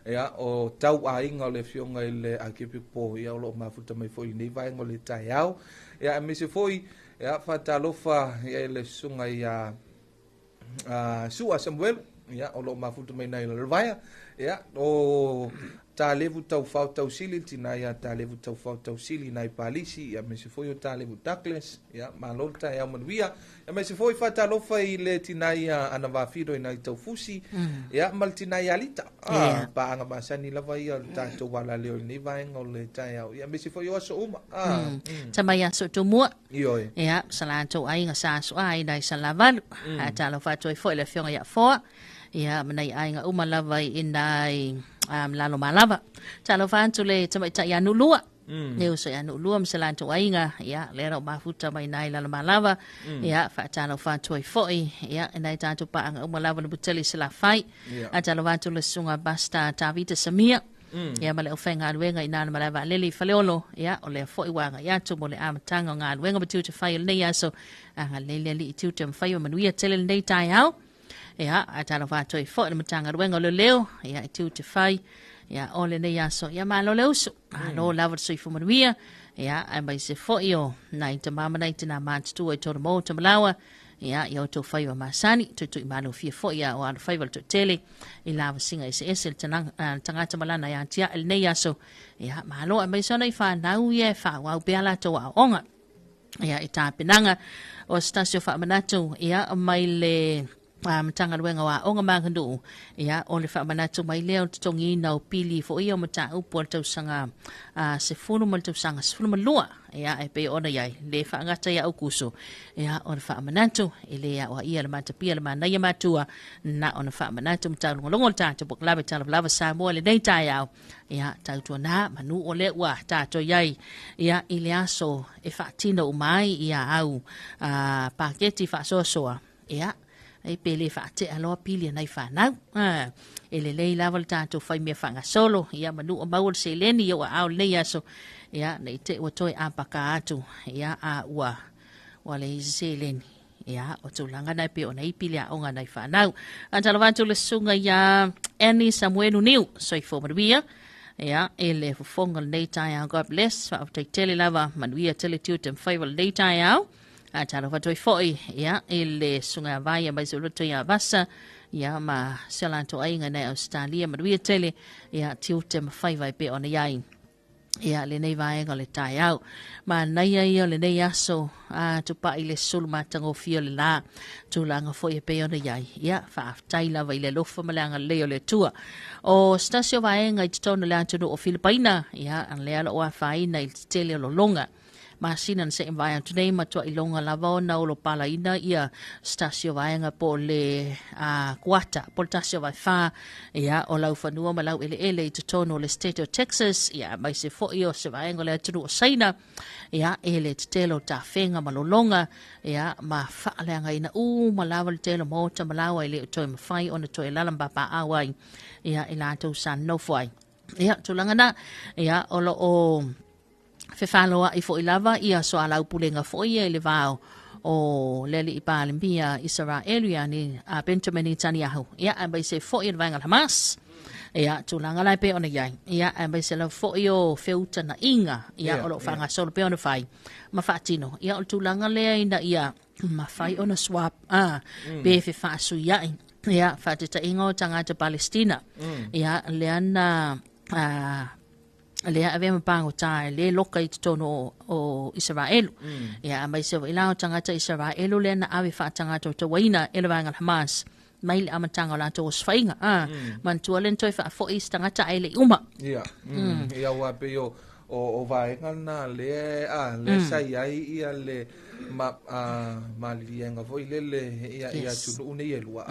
ia o tau aiga o le afioga i le Akiepikopo, ia o lo o mafuta mai foi i lenei vaega o le taeao, ia aemaise foi ia faatalofa ia i le susuga ia Sua Samuelu, ia, o lo o mafuta mai nai Lalovaea, ia, o Talevu Taufao Tausili, le tina ia Talevu Taufao Tausili nai Palisi, ia, aemaise foi o Talevu Douglas, ia, malo le taeao manuia, aemaise foi faatalofa i le tina ia Ana Vafilo i nai Taufusi, ia, ma le tina ia Alita, paaga masani lava ia o le tatou alaleo i lenei vaega o le taeao, ia, aemaise foi o aso uma. Tamai aso tumua. Ioe. Ia, sa latou aiga sa asoa ai nai Salavalu. A talofa atu ai foi le afioga ia Foa. Ia, ma nai aiga uma lava i nai lalo malava. Talofa atu le tamaitai ia Nuulua. Le uso ia Nuulua ma se latou aiga. Ia, lea na o mafuta mai nai lalo malava. Ia, faatalofa atu ai foi. Ia, e nai tatou paaga uma lava le Butele Salafai. A talofa atu le susuga Pastor Tavita Samia. Ia ma le aufaigaluega i nā le malae vaalele i Faleolo, ia o lea foi ua agai atu mo le amataga o galuega ma tiute fai o lenei aso. Agalelei le Alii i tiute ma faiva manuia tele lenei taeao. Ia, ae talofa atu ai foi le Matagaluega o Leoleo, ia i tiute fai, ia o lenei aso. Ia malo le uso, malo lava le soifua manuia, ia aemaise foi o nai tama ma nai tina matutua i tonu maota ma laoa, ia i outou faiva masani, tuituimalofie foi ia o alofaiva le toatele i lavasiga eseese le tagata ma lana ia te ae lenei aso. Ia, malo aemaise ona i whanau ia e whaauau pea latou aoaoga. Ia, i tapenaga o se tasi o faamanatu, ia, mai le Matagaluega o Aoga ma Aganuu, ia, o le faamanatu mai lea o le totogiina o pili foi ia o mataupu a le tausaga 10 ma le tausaga 12, ia, e pei ona i ai le faagata ia Aukuso, ia, o le faamanatu e le aoaia le matapia le manaia matua na ona faamanatu ma taulogologo le tatou polokalame Talavalava Samoa i lenei taeao. Ia, tautuana manu o lea ua tatou i ai, ia, i le aso e faatino uma ai ia au paketi faasoasoa, ia, ai pe le faatea loa pili a nai fanau. E lelei lava le tatou fai mea faagasolo, ia, manu o maua le seleni i ou aao lenei aso, ia, nei te ua toe apaka atu, ia, a ua leai se seleni. Ia, o tulaga na e pei ona i pili aoga nai fanau. A talofa atu le susuga ia Annie Samuelu Niu, soifua manuia. Ia, e le fofoga lenei taeao, God bless, faafetai tele lava, manuia tele tiute ma faiva lenei taeao. A talofa atu ai foi, ia, i le susuga ia Vaia mai se loto ia Vasa, ia, ma se latou aiga nai Australia, manuia tele, ia, tiute ma faiva e pei ona i ai. Ia, lenei vaega o le taeao. Manaia ia o lenei aso, a tupai le sulu matagofie o le la, tulaga foi e pei ona i ai. Ia, faafetai lava i le alofa ma le agalelei o le Atua. O se tasi o vaega i totonu o le atunuu o Filipaina, ia, lea o lo o afaina i le tetele o lologa. Masina na seʻi vae atu nei matuaʻi loga lava ona olopalaina ia se tasi o vaega po o le kuata po o le tasi o vaefa ia o laufanua ma laueleele i totonu o le state o Texas ia aemaise foi o se vaega o le atunuu o Saina ia e le tetele o tafega ma lologa ia ma faaleagaina uma lava le tele o maota ma laoa e le o toe mafai ona toe alaala ma papaaao ai ia i latou sa nonofo ai. Ia tulaga na ia o lo o fefaloai foi lava ia soalaupulega foi ia i le va o le alii Palemia Isaraelu ia ni a Benjamin Netanyahu ia aemaise foi le vaega o le Hamas ia tulaga la e pei ona i ai ia aemaise lava foi o feutanaʻiga ia o lo o faagasolo pea ona fai ma faatino ia o le tulaga lea ina ia mafai ona swap pe fefaasuiai ia faataitaiga o tagata Palestina ia lea na lea avea ma pagota e le loka i totonu o Isaraelu. Ia, aemaise foi la o tagata Isaraelu lea na ave faatagata o tauaina e le vaega o le Hamas mai le amataga o latou osofaiga. Manatua lea na toe faafoi isi tagata ae le i uma. Ia, ia aua pei o o vaega na lea lea sa i ai ia le ma maliliega foi lele ia ia atunuu nei e lua.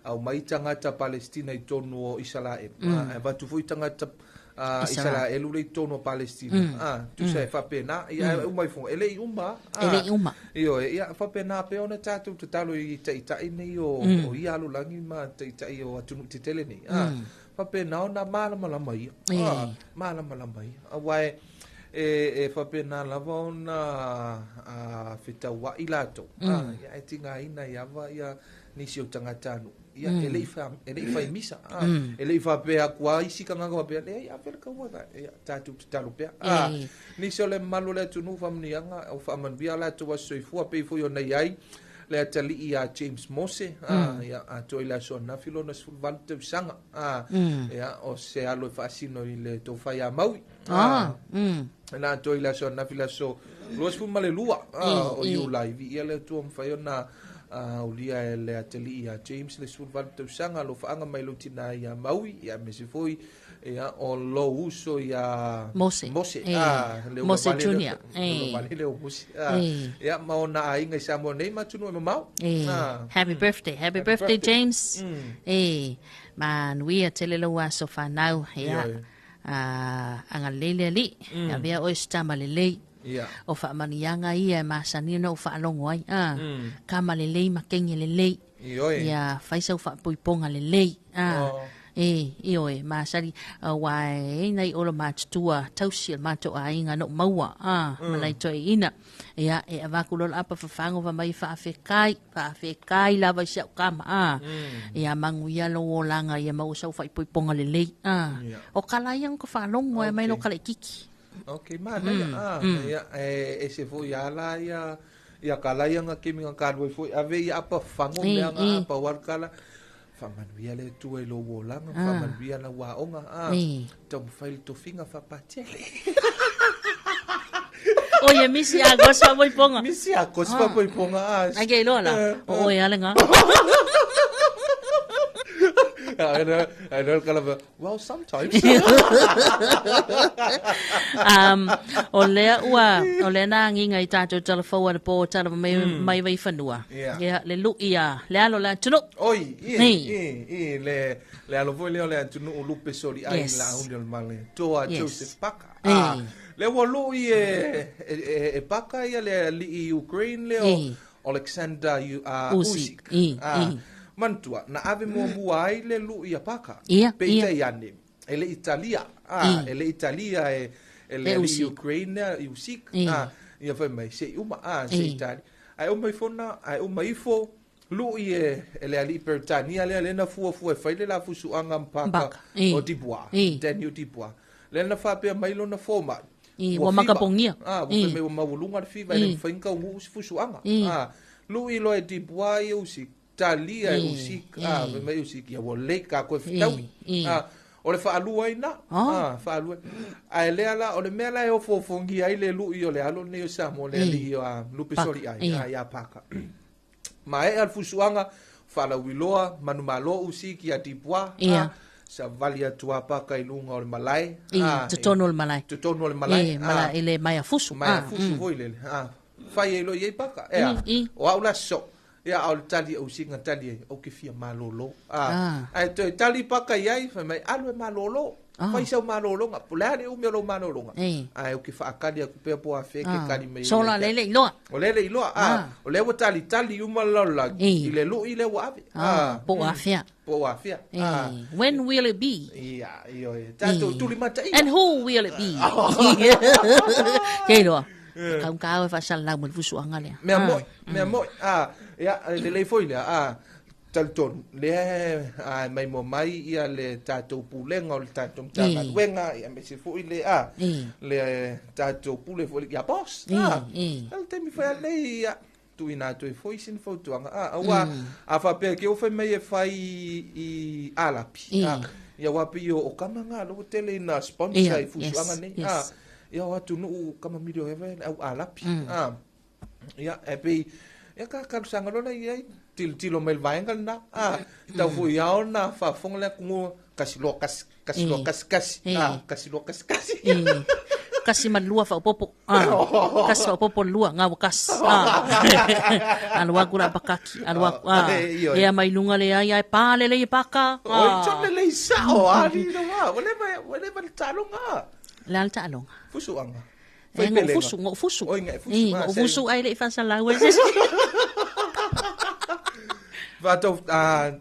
Aumai tagata Palestina i totonu o Isaraelu. Ae avatu foi tagata Isaraelu le i totonu o Palestina. Tusa e faapena, ia e uma ifoga, e le i uma. E le i uma. Ioe, ia faapena pea ona tatou tatalo i taitai nei o ia lalolagi ma taitai o atunuu tetele nei. Faapena ona malamalama ia. Malamalama ia. Aua e faapena lava ona fetauai latou. Ia e tigaina ai lava ia nisi o tagatanuu. Ia e le i fai misa. E le i faapea atu lava isi tagata faapea, leai, ave le taua. Ia tatou tatalo pea. Nisi o le mamalu o le atunuu faamanuiaga o faamanuia latou aso soifua pei foi ona i ai le atalii ia James Mose, ia atoa i le aso ananafi lona 18 tausaga. Ia o se alo e faasino i le tofa ia Maui. Na atoa i le aso ananafi le aso 22 o Iulai. Viia le Atua mafai ona aulia e le atalii ia James le 18 tausaga, alofaaga mai lou tina ia Maui, ia aemaise foi ia o lou uso ia Mose. Mose. Le Mose ula vale Junior. Le ula vale le o Mose. Ia ma ona aiga i Samoa nei ma atunuu e mamao. Happy birthday. Happy Happy birthday, birthday. James. Manuia tele lau aso whanau. Ia. Ioe. Agalelei le Alii. Avea oe se tama lelei. Ia. O faamaniaga ia e masani ona ou faalogo ai. Kama lelei ma kenge lelei. Ioe. Ia fai sau faapoipoga lelei. Oh. E, ioe, masani, ua e nai olo matutua, tausi o le matou aiga no maua, malai toeaina. Ia, e avaku loa le apa fafago fa mai faafekai, faafekai lava i si au kama. Ia maguia lou olaga ia maua sau faaipoipoga lelei. Ia. O kala ia ka faalogo ai mai lo Okay. kala ikiki. Okay, manaia. Ia, e se foi ala ia ia kala ia nga kimi nga kalua foi ave ia apa fafago mea nga apa wal kala. Faamanuia le Atua i lou olaga, faamanuia lau aoga. Taumafai le tofiga faapatiele. O ia misi a gosi faamoipoga. Misi a kosi faapoipoga. Ai ke iloa la. O oe ale ngā. I know, kala, well, sometimes. O lea ua, o lea na agiga i tatou talafou anapo tala mai, mai Vaifanua. Yeah. Ia, le lui a, le alo le atunuu. Oi, i, Nei. i, le alo foi lea o le atunuu lupe soli ai Yes. la uni o le male. Toa Yes. Joseph Paka. Le ua lui e Paka ia le alii Ukraine lea o Alexander Usyk. Usyk. Manatua, na ave muamua ai le lui a Paka. Ia, Peitai ia. ane, e le Italia. E le Italia e le Le alii Usyk. Ukraine lea i Usyk. Ia fai mai, se i uma, se Italia. Ae uma ifo na, ae uma ifo, lui e le alii Peretania lea lea na fuafua e fai le la fusuaga ma Paka Paka. o Dubois. Daniel Dubois. Lea na faapea mai lona fomai. Ua makapogia. Ua fai mai ua maualuga le fiva e le mafai ona taunuu se fusuaga. Lui loa e Dubois ia Usyk. Talia e Usyk. Fai mai Usyk, ia ua lei ka koe fetaui. O le faalua ai na. Faalua. Ae lea la, o le mea la e ofoofogia ai le lui o le alo nei o Samoa, le alii o Lupe Paka. Soli ai, ia Paka. Maea le fusuaga, faalauiloa, manumalo Usyk ia Dubois. Savali atu a Paka i luga o le malae. Totonu o le malae. Totonu o le malae. E, malae, le maea fusu. Maea fusu foi lele. Fai ai loa i ai Paka. Ea, o au la so. Ia, o le tali au singa tali ai, o ke fia malolo. Ae toe tali Paka i ai, fai mai, alu e malolo. Fai sau malologa. Po le a le umi o lou malologa. Ae o ke faakali aku pea po a fe ke kali mai. Sola lele iloa. O lele iloa. O lea ua talitali uma le lalolagi. I le lui lea ua ave. Po o afea. Po o afea. When will it be? Ia, ioe. Tatou tulimataia. And who will it be? Ke iloa. Kaukau e faasalalau ma le fusuaga lea. Mea moi, mea moi. Ia, lelei foi lea. Talitonu, lea mai mua mai ia le tatou pulega o le tatou Matagaluega, ia aemaise foi le le tatou pule foi ia boss. Le taimi fai a nei ia tuuina atu ai foi sina fautuaga. Aua a faapea ke ua fai mai e fai i alapi. Ia ua pei o kama ngā lo tele ina sponsor i fusuaga nei. Ia o atunuu kama milio hewa le au alapi. Ia, e pei, ia ka kalusaga loa la i ai, tilotilo mai le vaega lena. Tau foi ao na faafofoga le atunuu, kasi loa kasi, kasi loa kasi kasi. Kasi loa kasi kasi. Kasi ma lua faaopopo. Kasi faaopopo lua gaua kasi. Alu aku la pakaki. Alu aku. Ea mai luga leai ae pa lelei e paka. Oi tole lei sao ali no wa. Ua leva le taaloga. Le a le taaloga. Fusuaga. E go'u fusu, go'u fusu. Oi gae fusu. Go'u fusu ae le'i faasalau ai se isi. Fatou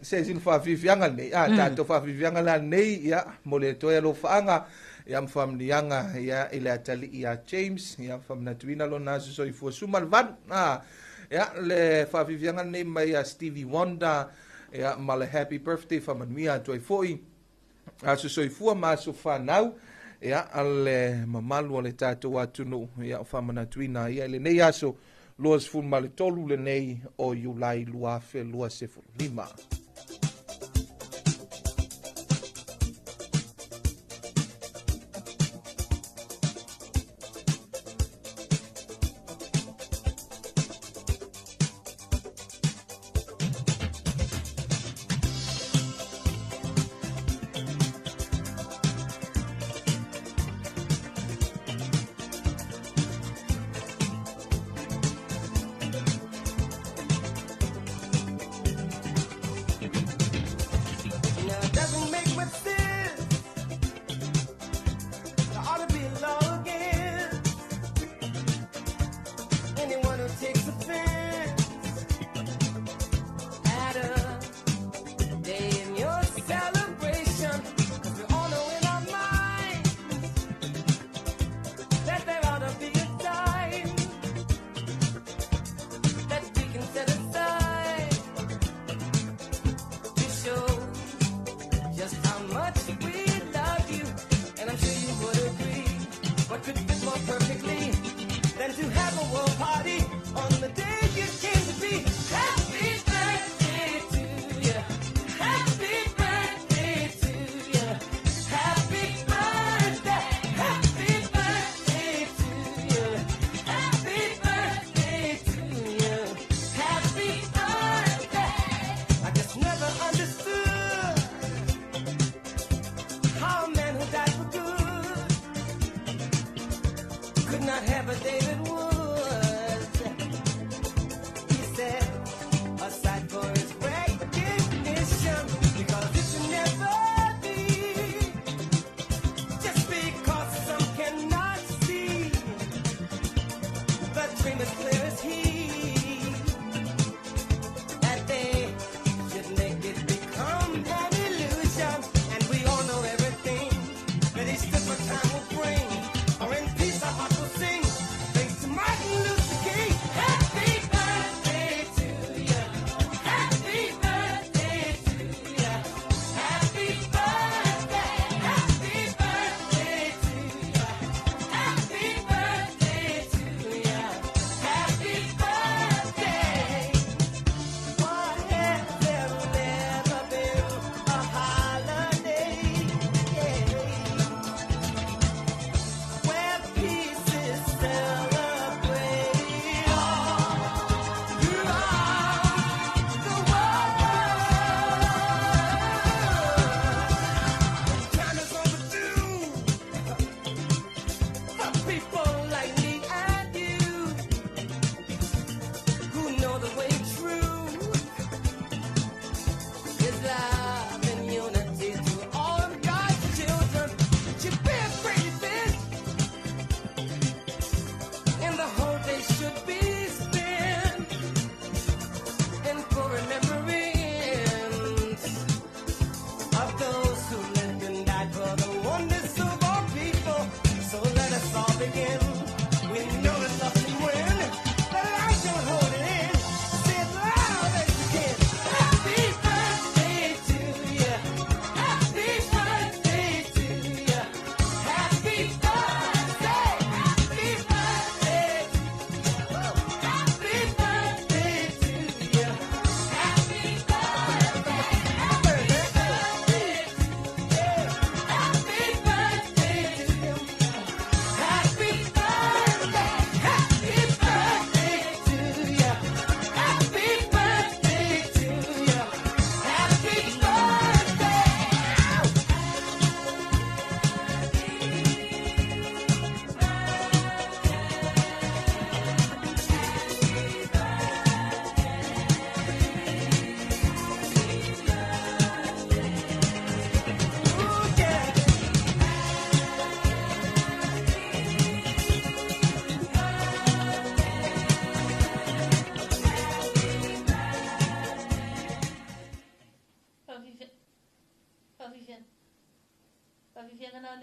se isi faafiafiaga lenei, a tatou faafiafiaga la lenei, ia, mo le toe alofaaga, ia, ma faamanuiaga, ia, i le atalii ia James, ia, faamanatuina lona aso soifua suma le valu, a, ia, le faafiafiaga lenei mai ia Stevie Wonder, ia, ma le happy birthday faamanuia atu ai foi, aso soifua ma aso fanau, ia, le mamalu o le tatou atunuu, ia, o faamanatuina, ia, i lenei aso, 23 lenei o Iulai 2025.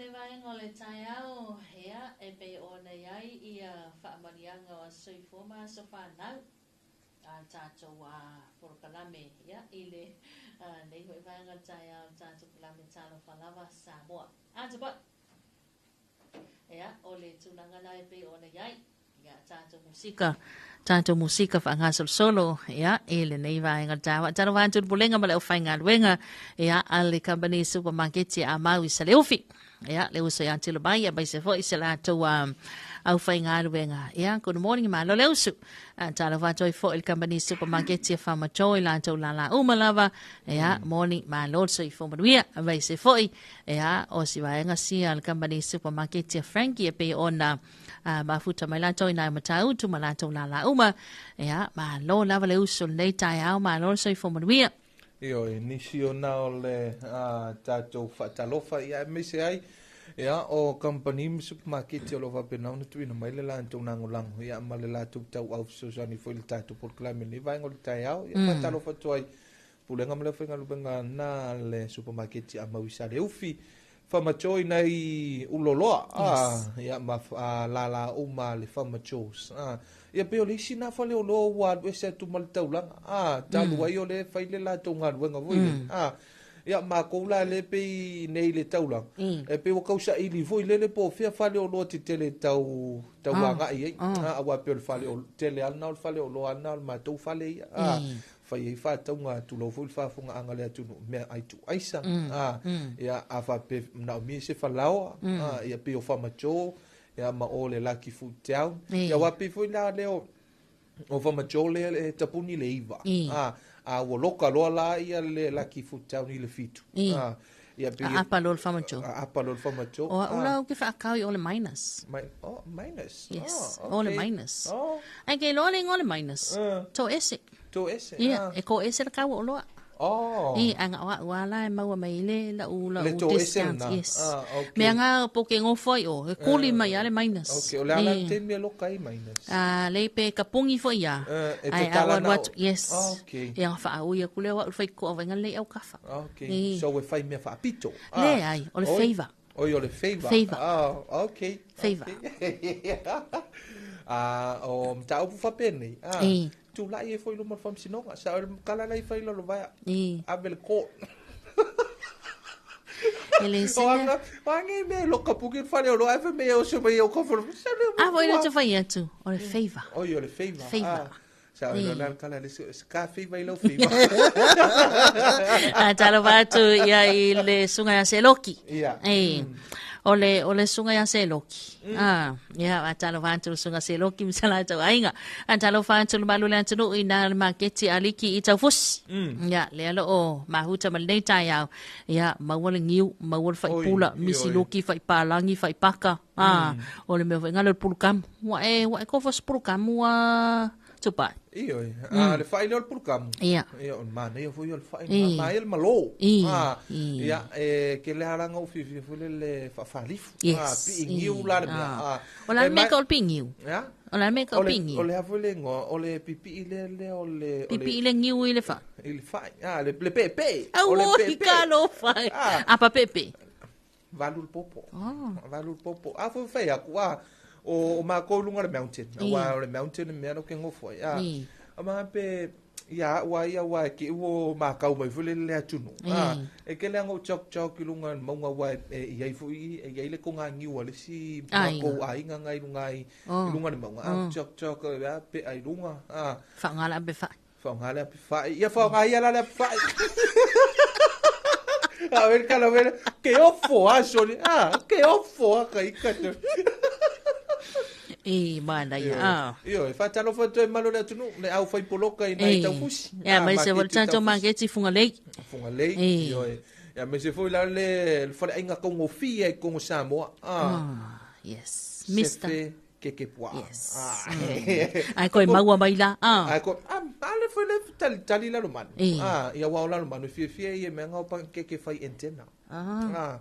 le vaega o le taeao, ia, e pei ona i ai ia faamanuiaga o aso soifua ma aso fanau a le tatou polokalame, ia, i le nei foi vaega o le taeao o le tatou polokalame Talofa Lava Samoa. A Tupai! Ia, o le tulaga la e pei ona i ai, ia, tatou musika, tatou musika faagasolosolo, ia, i lenei vaega o le taeao. Talofa atu i le Pulega ma le aufaigaluega, ia, a le Kamupani Supamaketi a Mau i Saleufi. Ia, le uso ia tilo mai, aemaise foi se latou aufaigaluega. Ia, good morning, malo le usu. Talofa atu ai foi i le Kamupani Supamaketi a Farmajo i latou lala uma lava. Ia, morning, malo le soifua manuia. Aemaise foi, ia, o si vaega sia a le Kamupani Supamaketi a Frankie e pei ona mafuta mai latou i nai Matautu ma latou lala uma. Ia, malo lava le usu o lenei taeao, malo le soifua manuia. Ioe, nisi ona o le tatou faatalofa ia aemaise ai ia o kamupani ma supamaketi o lo o faapena ona tuuina mai le latou lagolago ia ma le latou tauau fesoasoani foi i le tatou polokalame i lenei vaega o le taeao. Ia faatalofa atu ai Pulega ma le aufaigaluega na le supamaketi a Maui Saleufi Whamachoi nei uloloa yes. Ia ma lala uma le Whamachos ia pei o le isi na fale oloa ua alu ese atu ma le taulaga talu ai o le fai le latou galuega foi le ia makou la le pei nei le taulaga e pei ua kausaili foi lele po o fea fale oloa tetele tau tau agai ai aua pei o le fale tele lava lena o le fale oloa lena o le matou fale ia fai ai faatauga, tulou foi le faafofogaaga a le atunuu, mea ai tuaisa, a, ia, a faapea e manaomia se falaoa, a, ia pei o Famajo, ia, ma o le Lucky Food Town. Ia, aua pei foi la lea o, o Famajo lea e tapuni le 9, a, a ua loka loa la ia le Lucky Food Town i le 7, a, ia pei e, Aapa loa le Famajo. Aapa loa le Famajo. O au la ou te faakao i o le minus. Oh, minus. Yes, oh, okay. O le minus. Oh. Ai ke iloa le igoa o le minus. To ese. To ese. Ia, e ko ese le kau o loa. Oh. I, ai nga oa ua la e maua mai i le lau lau Le to ese discount. lena. Yes. Ah, okay. Mea nga po ke ngofo ai o, e kuli mai a le minus. Okay, o le ala te mea loka ai minus. Ah, le pe kapungi foi ia. E Ai, tatala a na ua o- atu, yes. Ah, okay. Ia nga whaau ia kule wa ulfai ko awenga le au kafa. Okay. I. So e fai mea whaapito. Le ai, o le Oi. favor. Oi, o le favor. Favor. Ah, okay. Favor. Okay. Ah, o mtaupu whapene. Ah, I. tūlai e foi luma le faamasinoga. Sa o le kala lai fai lalo vaea. I. Ave le court. E le O sene. anga, o anga i mea loka puki le fale o loa, e mea o se mai o kofa. Sa le Ah, voi le te whai atu, o le favor. Oi, o le favor. Favor. Ah, sa o le nal kala le se ka favor i lau favor. Ah, talofa atu ia i le sunga ia Seloki. Ia. E, o le, o le sunga ia Seloki. Ah, ia, a talofa atu le sunga Seloki ma sa latou aiga. A talofa atu le malu le atunuu i nā le maketi a liki i taufusi. Ia, lea lo o mahuta ma lenei taeao. Ia, maua le niu, maua le faipula, Oi, misi oi. loki, faipalangi, faipaka. Ah, o le mea foi ngalo le pulukamu. Ua e, ua e kofo se pulukamu a tupai. I oi. Ah, le whai leo le pulukamu. Ia. Ia, o le manaia foi o le whai. I. Ma e le malo. I. Ah, I. ia, e, ke le haranga o fifi foi le le whaafalifu. Yes. Ah, pi ngiu la le mea. Ah. Ah. O la E mea mai- ka o le pingiu. Ia? O la mea ka o O le, pingiu. o le hafo le ngoa, o le pipi le le o le... o le- Pipi i le ngiu i le wha. I le whai. Ah, le, le pepe. Au O le i pepe. ka lo whai. Ah. Apa pepe. Valu le popo. Oh. Valu le popo. A foi whai aku, ah, o mākou lunga le mountain. I. Ua o le mountain le mea no ke ngofo ai. Ah, I. a maha pe, ia, ua ia ua e ke ua mākau mai foi le le atunu. Ah, I. e ke le anga o chok chok i lunga maunga ua e i ai foi, e i ai le konga ngiu a le si Aiga. mākou ainga ngai lunga i, Oh. i lunga le maunga. Ah, chok chok, a pe ai lunga. Ah, Whaangala ape whai. whaonga le ape whai. Ia whaonga ia la le ape whai. A ver, kala ver, ke ofo a soli. Ah, ke ofo a kai kato. I mana ia. Ah. Io, e whātalo whātua e malo le atunu, le au whai poloka i nai taufusi. Ia, mai se wale tātou maketi funga lei. Funga lei, Eh. io e. Ia, me se foi la le, le whare ainga kongo fia i kongo Samoa. Ah, Ah, yes. Mister. Sefe keke pua. Yes. Ah. Ai koe maua mai la. Ah. Ai ko, ah, ale foi le tali, tali lalo manu. Eh. Ah, ia wao lalo manu, fia fia ia mea ngau pa keke whai antena. Ah. Ah,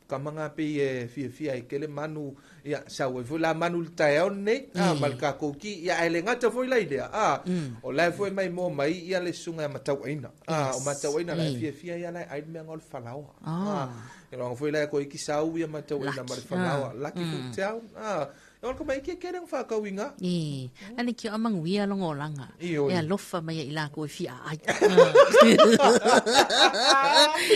Kama ngā pei e fiafia ai kele manu, ia, sau ai foi la manu le taeao lenei, a, ma le kākou ki, ia, ae le gata foi la i lea, a, o la e foi mai mo mai ia le susuga ia Matauaina, a, o Matauaina la e fiafia ia la e ai le mea nga o le falaoa, a, e loaga foi la e koe ki sau ia Matauaina ma le falaoa, laki foi te au, a, E ora ka mai ke kere whakauinga. E, ane ki o manguia longo langa. I oi. E alofa mai i la ko e fia ai.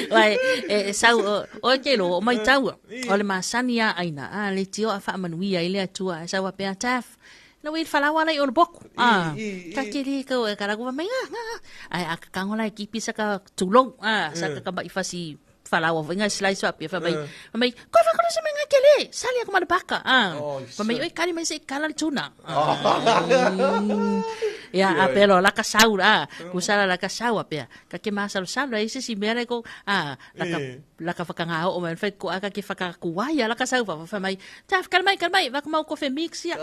Wai, e sau, o ke lo, o mai taua. O le masani a aina. A, le tio a wha manuia i le atua. E sau a pea taf. Na wei whalawa lai o le boku. A, ka kere ka o e karaku mai nga, nga. Ai, a kakango lai kipi sa ka tulou. A, sa ka ka mai fasi falaoa foi ngai slice faapea fai mai fai mai koe whakona se mai ngai kele sali aku ma le paka ah fai mai oi kali mai se kala le tuna ia a pelo la ka sau la ku sala la ka sau a pea ka ke masalo salo ai se si mea le ko a la ka la ka whakangā o mai whai ko aka ke whakakuai la ka sau fa fai mai taf kala mai kala mai waka mau kofe mix ia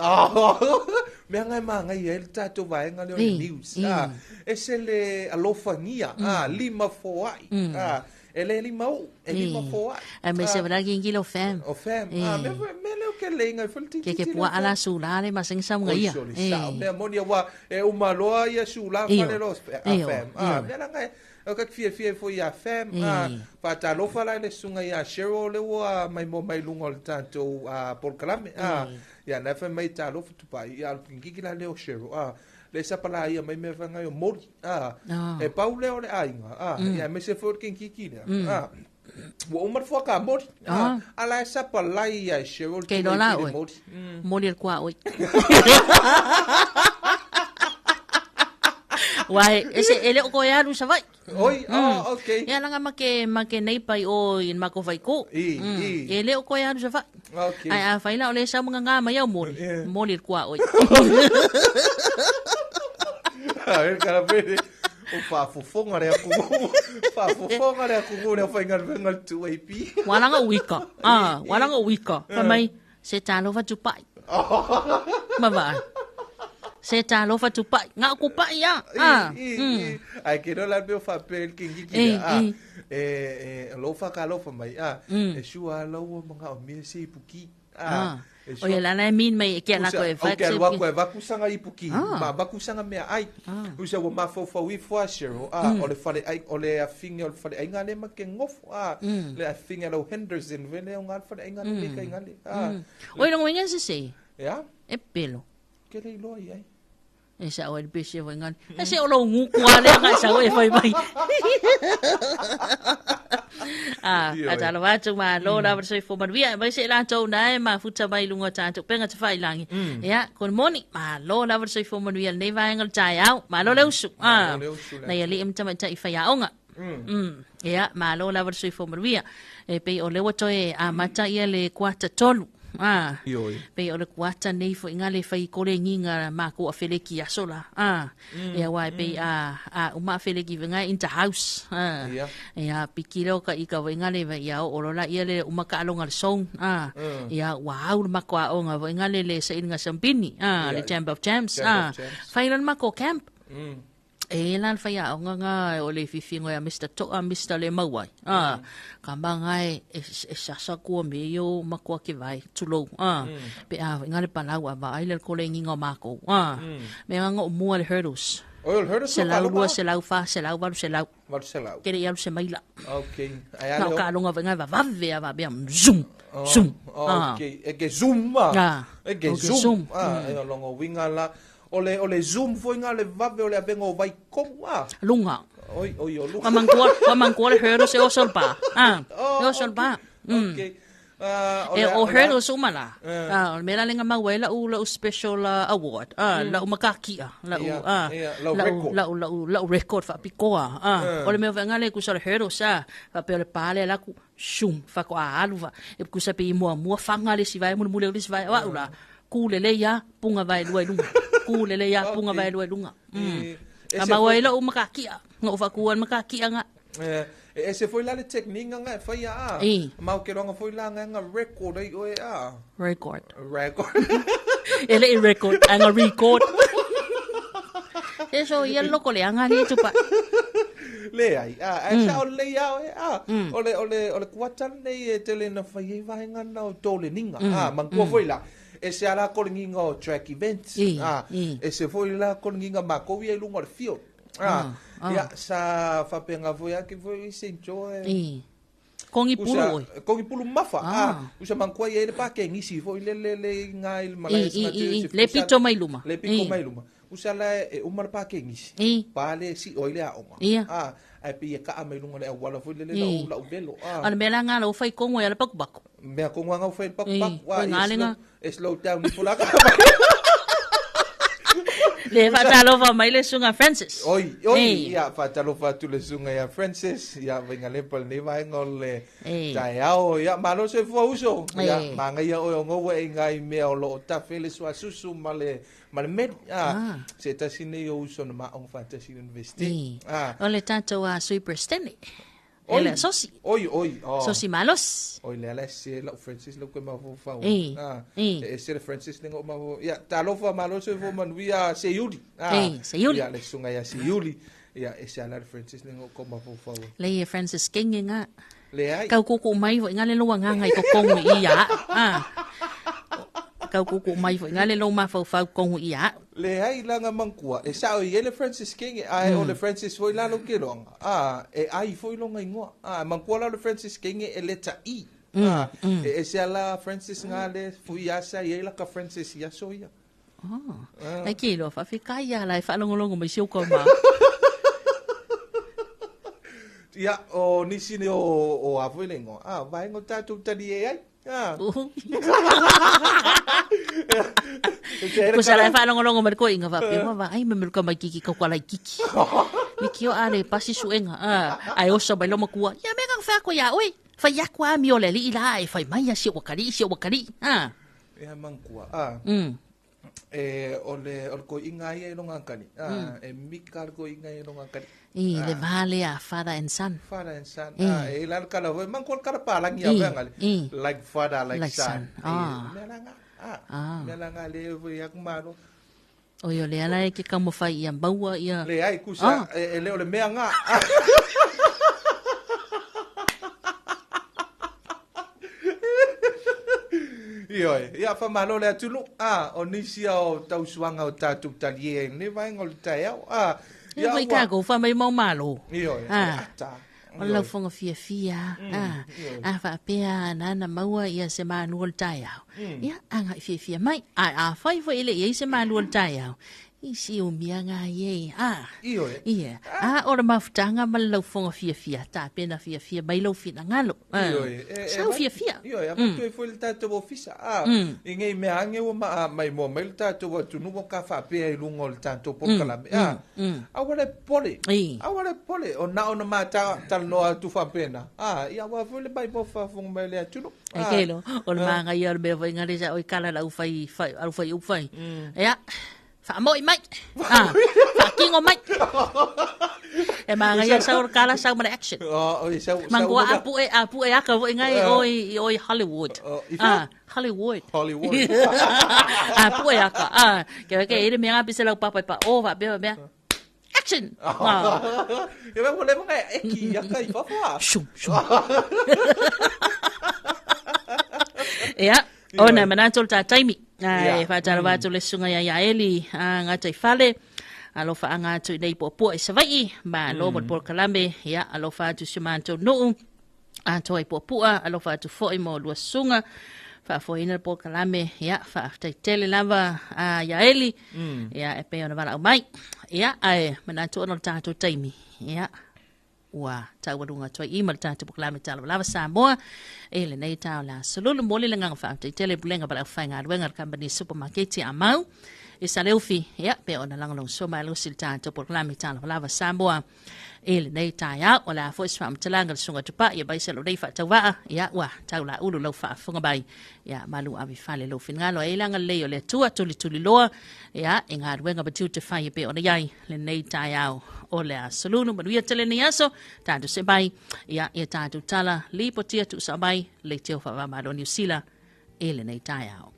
mea ngai ma ngai e le tātou vaenga leo le news a e se le alofangia a lima foai a E le lima u, e lima foai. Ai me se vara ki kilo fam. O fam. A me me leo ke le inga fo ti ti. Ke ke pua ala su la le ma sing sam ngai. E. Sa me moni wa e uma loa ia su la fa le lo a fam. A me la ngai o ka fia fia fo ia fam. A fa ta lo fa la le sunga ia Cheryl le wa mai mo mai lunga o le tatou a polokalame. A ia na fa mai ta lo fu pai ia ki la leo Cheryl. A le sapa la ia mai mea whangai o mori. A, e pau lea o le aiga. A, ia me se foi o le kenkiki lea. A, ua uma le fuaka a mori. A, a la e sapa lai ia e Cheryl Kei tū loa la ai ki le oe. mori. Mori le kua oe. Wai, e se e le o koe alu Savaii. Oi, oh, okay. Ia langa ma ke ma ke nei pai o i ma ko whai ko. I, i. E le o koe alu Savaii. Okay. Ai a whai la o le sau mga ngā mai au mori. Yeah. Mori le kua oi. A e kara pere. O whaafofonga rea kuku. Whaafofonga rea kuku rea whai ngā wenga tu AP. Walanga uika. Ah, walanga uika. Whai mai, se talofa tu pai. Ma vai. Se talofa tu pai. Ngā ku pai ia. Ah. I, i. Ai ke rola pe o whapere ki ngiki I, a. i. E, e, lofa ka lofa mai. A, e sua lau o mga o mea se ipuki. Ah. E O ia lana e min mai e kia lako e O ke alua koe vakusanga ipuki. Ah. Ma vakusanga mea ai. Usa ua mafaufau ifo a Cheryl. A, o le fale ai, o le afinga o le fale ai ngale ma ke ngofo. A, le afinga lau Henderson vele o ngā fale ai ngale le kai ngale. A, Oi longo inga se se. ia, E pelo. ke le iloa i ai. E sa o le pese foi ngani. E se o lo nguku a le nga sa o e foi mai. Ah, a talo atu ma lo la se fo manuia mai se la tou na e ma futa mai lunga tātou penga te whai langi. Ia, kon moni, ma lo la se fo manuia nei vaenga le tai au, ma lo le usu. Ah, le usu le na ia li em tama tai whai aonga. Ia, ma lo la se fo manuia. E pe o lewa toe a mata ia le kuata tolu. Ah. Ioi. Pe o le kuata nei fo inga le whai kore nginga ma ko a feleki a sola. Ah. Ia wai pe a a uma feleki venga in the house. Ah. Ia. Ia pikilo ka ika venga le ia o orola ia le uma ka alonga le song. Ah. Ia wa au ma ko a onga venga le le sa inga sampini. Ah, le Chamber of Champs. Chamber Ah. of Champs. Whai lan ma ko camp. E lan whai a onga ngā o le whiwhingo ia Mr. Toa, Mr. Le Mauai. Ah, Ka manga e, e, e sasa kua me io makoa ke vai, tulou. Ah, Pe a ngā le palau a vai le kore nginga o mākou. Ah, Me ngā o mua le hurdles. Oi, o le hurdles Se o lau ka lua, se lau wha, se lau valu, se lau. Valu se lau. Kere ialu se maila. Okay. Ai Nā o ale o. ka alonga vai ngai vavave a vavea, zoom, zoom. Ah. Okay. E ke zoom ah. Ah. E ke O ke zoom. zoom. Ah, e o longo winga la. O le, o le zoom foi ngā le vave o le avenga o vai komu ah. Lunga. Oi, oi, o lunga. Wamangkua le hurdles e o solpa. Ah, e o solpa. Okay. Ah, E le- o le- hurdles uma la. Ah, o mea lenga mau e lau lau special award. Ah, lau makakia, lau Ia, ah, ia, lau record. lau lau lau record fa pikoa. Ah, o le mea venga le kusa le hurdles ah, fa pe o le pale la ku shum fa ko a alu fa. E kusa pe i mua mua fanga le sivai mulu mulu le sivai wa ula. Ku le le ia punga vai lua i lunga. Ku le le ia punga vai lua i lunga. E, e A se mau foi- e lau makakia. Ngau fa kuan makakia nga. Eh, e se foi la le technique nga e whai a. I. Mau ke ronga foi la nga nga record ai oe a. Record. Record. E le i record, anga record. E so ia loko le anga ni tupa. Leai, a, ae sao lelei lava oe, a, o le, o le, o le kuata lenei e tele ina fai ai vaega na o toleniga, a, manatua foi la, ese lava la kolegiga o track events, a, ese foi la kolegiga matou ia i luga o le field, a, ia, sa faapena foi lava ke foi Saint Joe e, Kongi pulu oe. Kongi pulu mafa, a, usa manatua e i ai le pakenisi foi lele le i iga i le malae a sina church e Le pito mai luma. Le pito mai luma. Usa la e uma le pakenisi, pa le sio ai le aoga. A, ae pei e kaa mai luga o le auala foi lele lau lau velo. A. O le mea la nga lau fai kongo ia le pakupaku. Mea kongo anga fai le pakupaku. A, ia e slow down ifo la. Le faatalofa mai le susuga Francis. Oi, oi, ia faatalofa atu le susuga ia Francis, ia Vaigalepa lenei vaega o le taeao. Ia malo soifua uso. Ia magaia oe o goua e ngai mea o loo tafe le suasusu ma le ma le meli. Ah, se tasi nei o uso na maʻoga faatasi i le university. Ah. O le tatou a Sui Presidente. E le sosi. Oi, oi. Oh. Sosi malosi. Oi, le ala se lau Francis lau koe mafaufau. Ah. E se le Francis lengo mafau. Ia, talofa malo soifua manuia Seiuli. Ah. Ei, Seiuli. Ia, le susuga ia Seiuli. Ia, e se ala le Francis lengo ko mafaufau. Le ia Francis Kenge nga. Leai. Kau kuku mai foi nga le loa nganga i kokongu i ia. Ah. Kau kuku mai foi nga le lo mafaufau kongu i ia. Leai laga mangkua, e sao i ai le Francis King, ae o le Francis foi la lou keloaga, a, e ai foi lona igoa. A, mangkua la o le Francis King e leta I. A, e ese a la Francis nga le fui asa i ai laka Francis i aso ia. Oh. Ai ke iloa faafetai ia la e faalogologo mai si ou kauma. Ia, o nisi nei o a foi le igoa. A, vaega o tatou talie ai. Ah. Ko sa lai whaalongolongo mai koe inga whapea wa ai me meluka mai kiki kau lai kiki. Me kio a le pasi suenga. Ah, ai osa mai loma kua. Ia me kang whako ia oi. Whai aku a mi ole li ila e whai mai a si wakari si wakari. Ah. Ia mangkua. Ah. E o le o le koiʻiga ia i loga kani. Ah, e mika le koiʻiga ia i loga kani. I le va lea father and son. Father and son. Ah, e la le kala foi mangkua le kala palangi a venga le. Like father like son. Ah. Mea la nga. Ah. Mea la nga le foi aku malo. Oi o le ala e ke taumafai ia maua ia. Leai kusa e le o le mea nga. Ioe, ia faamalo le atunuu, a, o nisi ia o tausuaga o tatou talie ai lenei vaega o le taeao, a, ia ua. Tatou fai mai mau malo. Ioe, ata. O le laufoga fiafia, a, a faapea na na maua ia se malu o le taeao. Ia, agai fiafia mai. Ae afai foi e le i ai se malu o le taeao, I si umiaga ai e, a. Ioe. Ia. A o le mafutaga ma le laufoga fiafia, tapena fiafia mai lou finagalo. Ioe. Sau fiafia. Ioe, avatu ai foi le tatou ofisa, a, i nei mea age ua mai moa mai le tatou atunuu o ka faapea i luga o le tatou polokalame, a, aua le popole, aua le popole, o na ona ma talanoa atu faapena, a, ia aua foi le maimoa faafofoga mai o le atunuu. Ai ke lo, o le magaia o le mea foi ngale sa oi kala lau fai, fai, au fai upu fai. Ia, Faamoi mai. Ah, faakino mai. E magaia sau kala sau ma le action. Oh, oi sau sau. Mangua apu e apu e aka foi ngai oi i oi Hollywood. Ah, Hollywood. Hollywood. Apu e aka. Ah, ke ke ele mea pise lau papa pa o fa be mea. Action. Ah. E mea mo le ngai eki aka i fafo. Shum shum. Ia, ona manatu o le tā taimi. Ai, whātarawa atu le susuga ia ia Eli, a Ngātai Fale. Alofa anga atu i nei puapua i Savaii, ma lo mo le polokalame, ia, alofa atu si o matou nuu, atoa i puapua, alofa atu foi mo lua susuga, faafoeina le polokalame, ia, faafetai tele lava a ia Eli, ia, e pei ona valaau mai. Ia, ae manatu ona o le tatou taimi, ia, Ua taualuga atu ai i ma le tatou polokalame Talavalava Samoa i lenei taeao le aso lulu. Momoli le agaga faafetai tele i Pulega ma le Aufaigaluega a le Kamupani Supamaketi a Mau i Saleufi, ia, pe ona lagolagosua malosi le tatou polokalame Talavalava Samoa i lenei taeao. O le a foi se faamatalaga le susuga Tupai e aemaise lou nei faatauvaa, ia, ua taulaulu lau faafofoga mai, ia, malu ave fale lou finagalo. E i ai le agalelei o le Atua tulituliloa, ia, i galuega ma tiute fai e pei ona i ai lenei taeao o le aso lulu. Manuia tele lenei aso, tatou see mai, ia, ia tatou tala lipotia tuusao mai leitio faava-o-Malo Niu Sila i lenei taeao.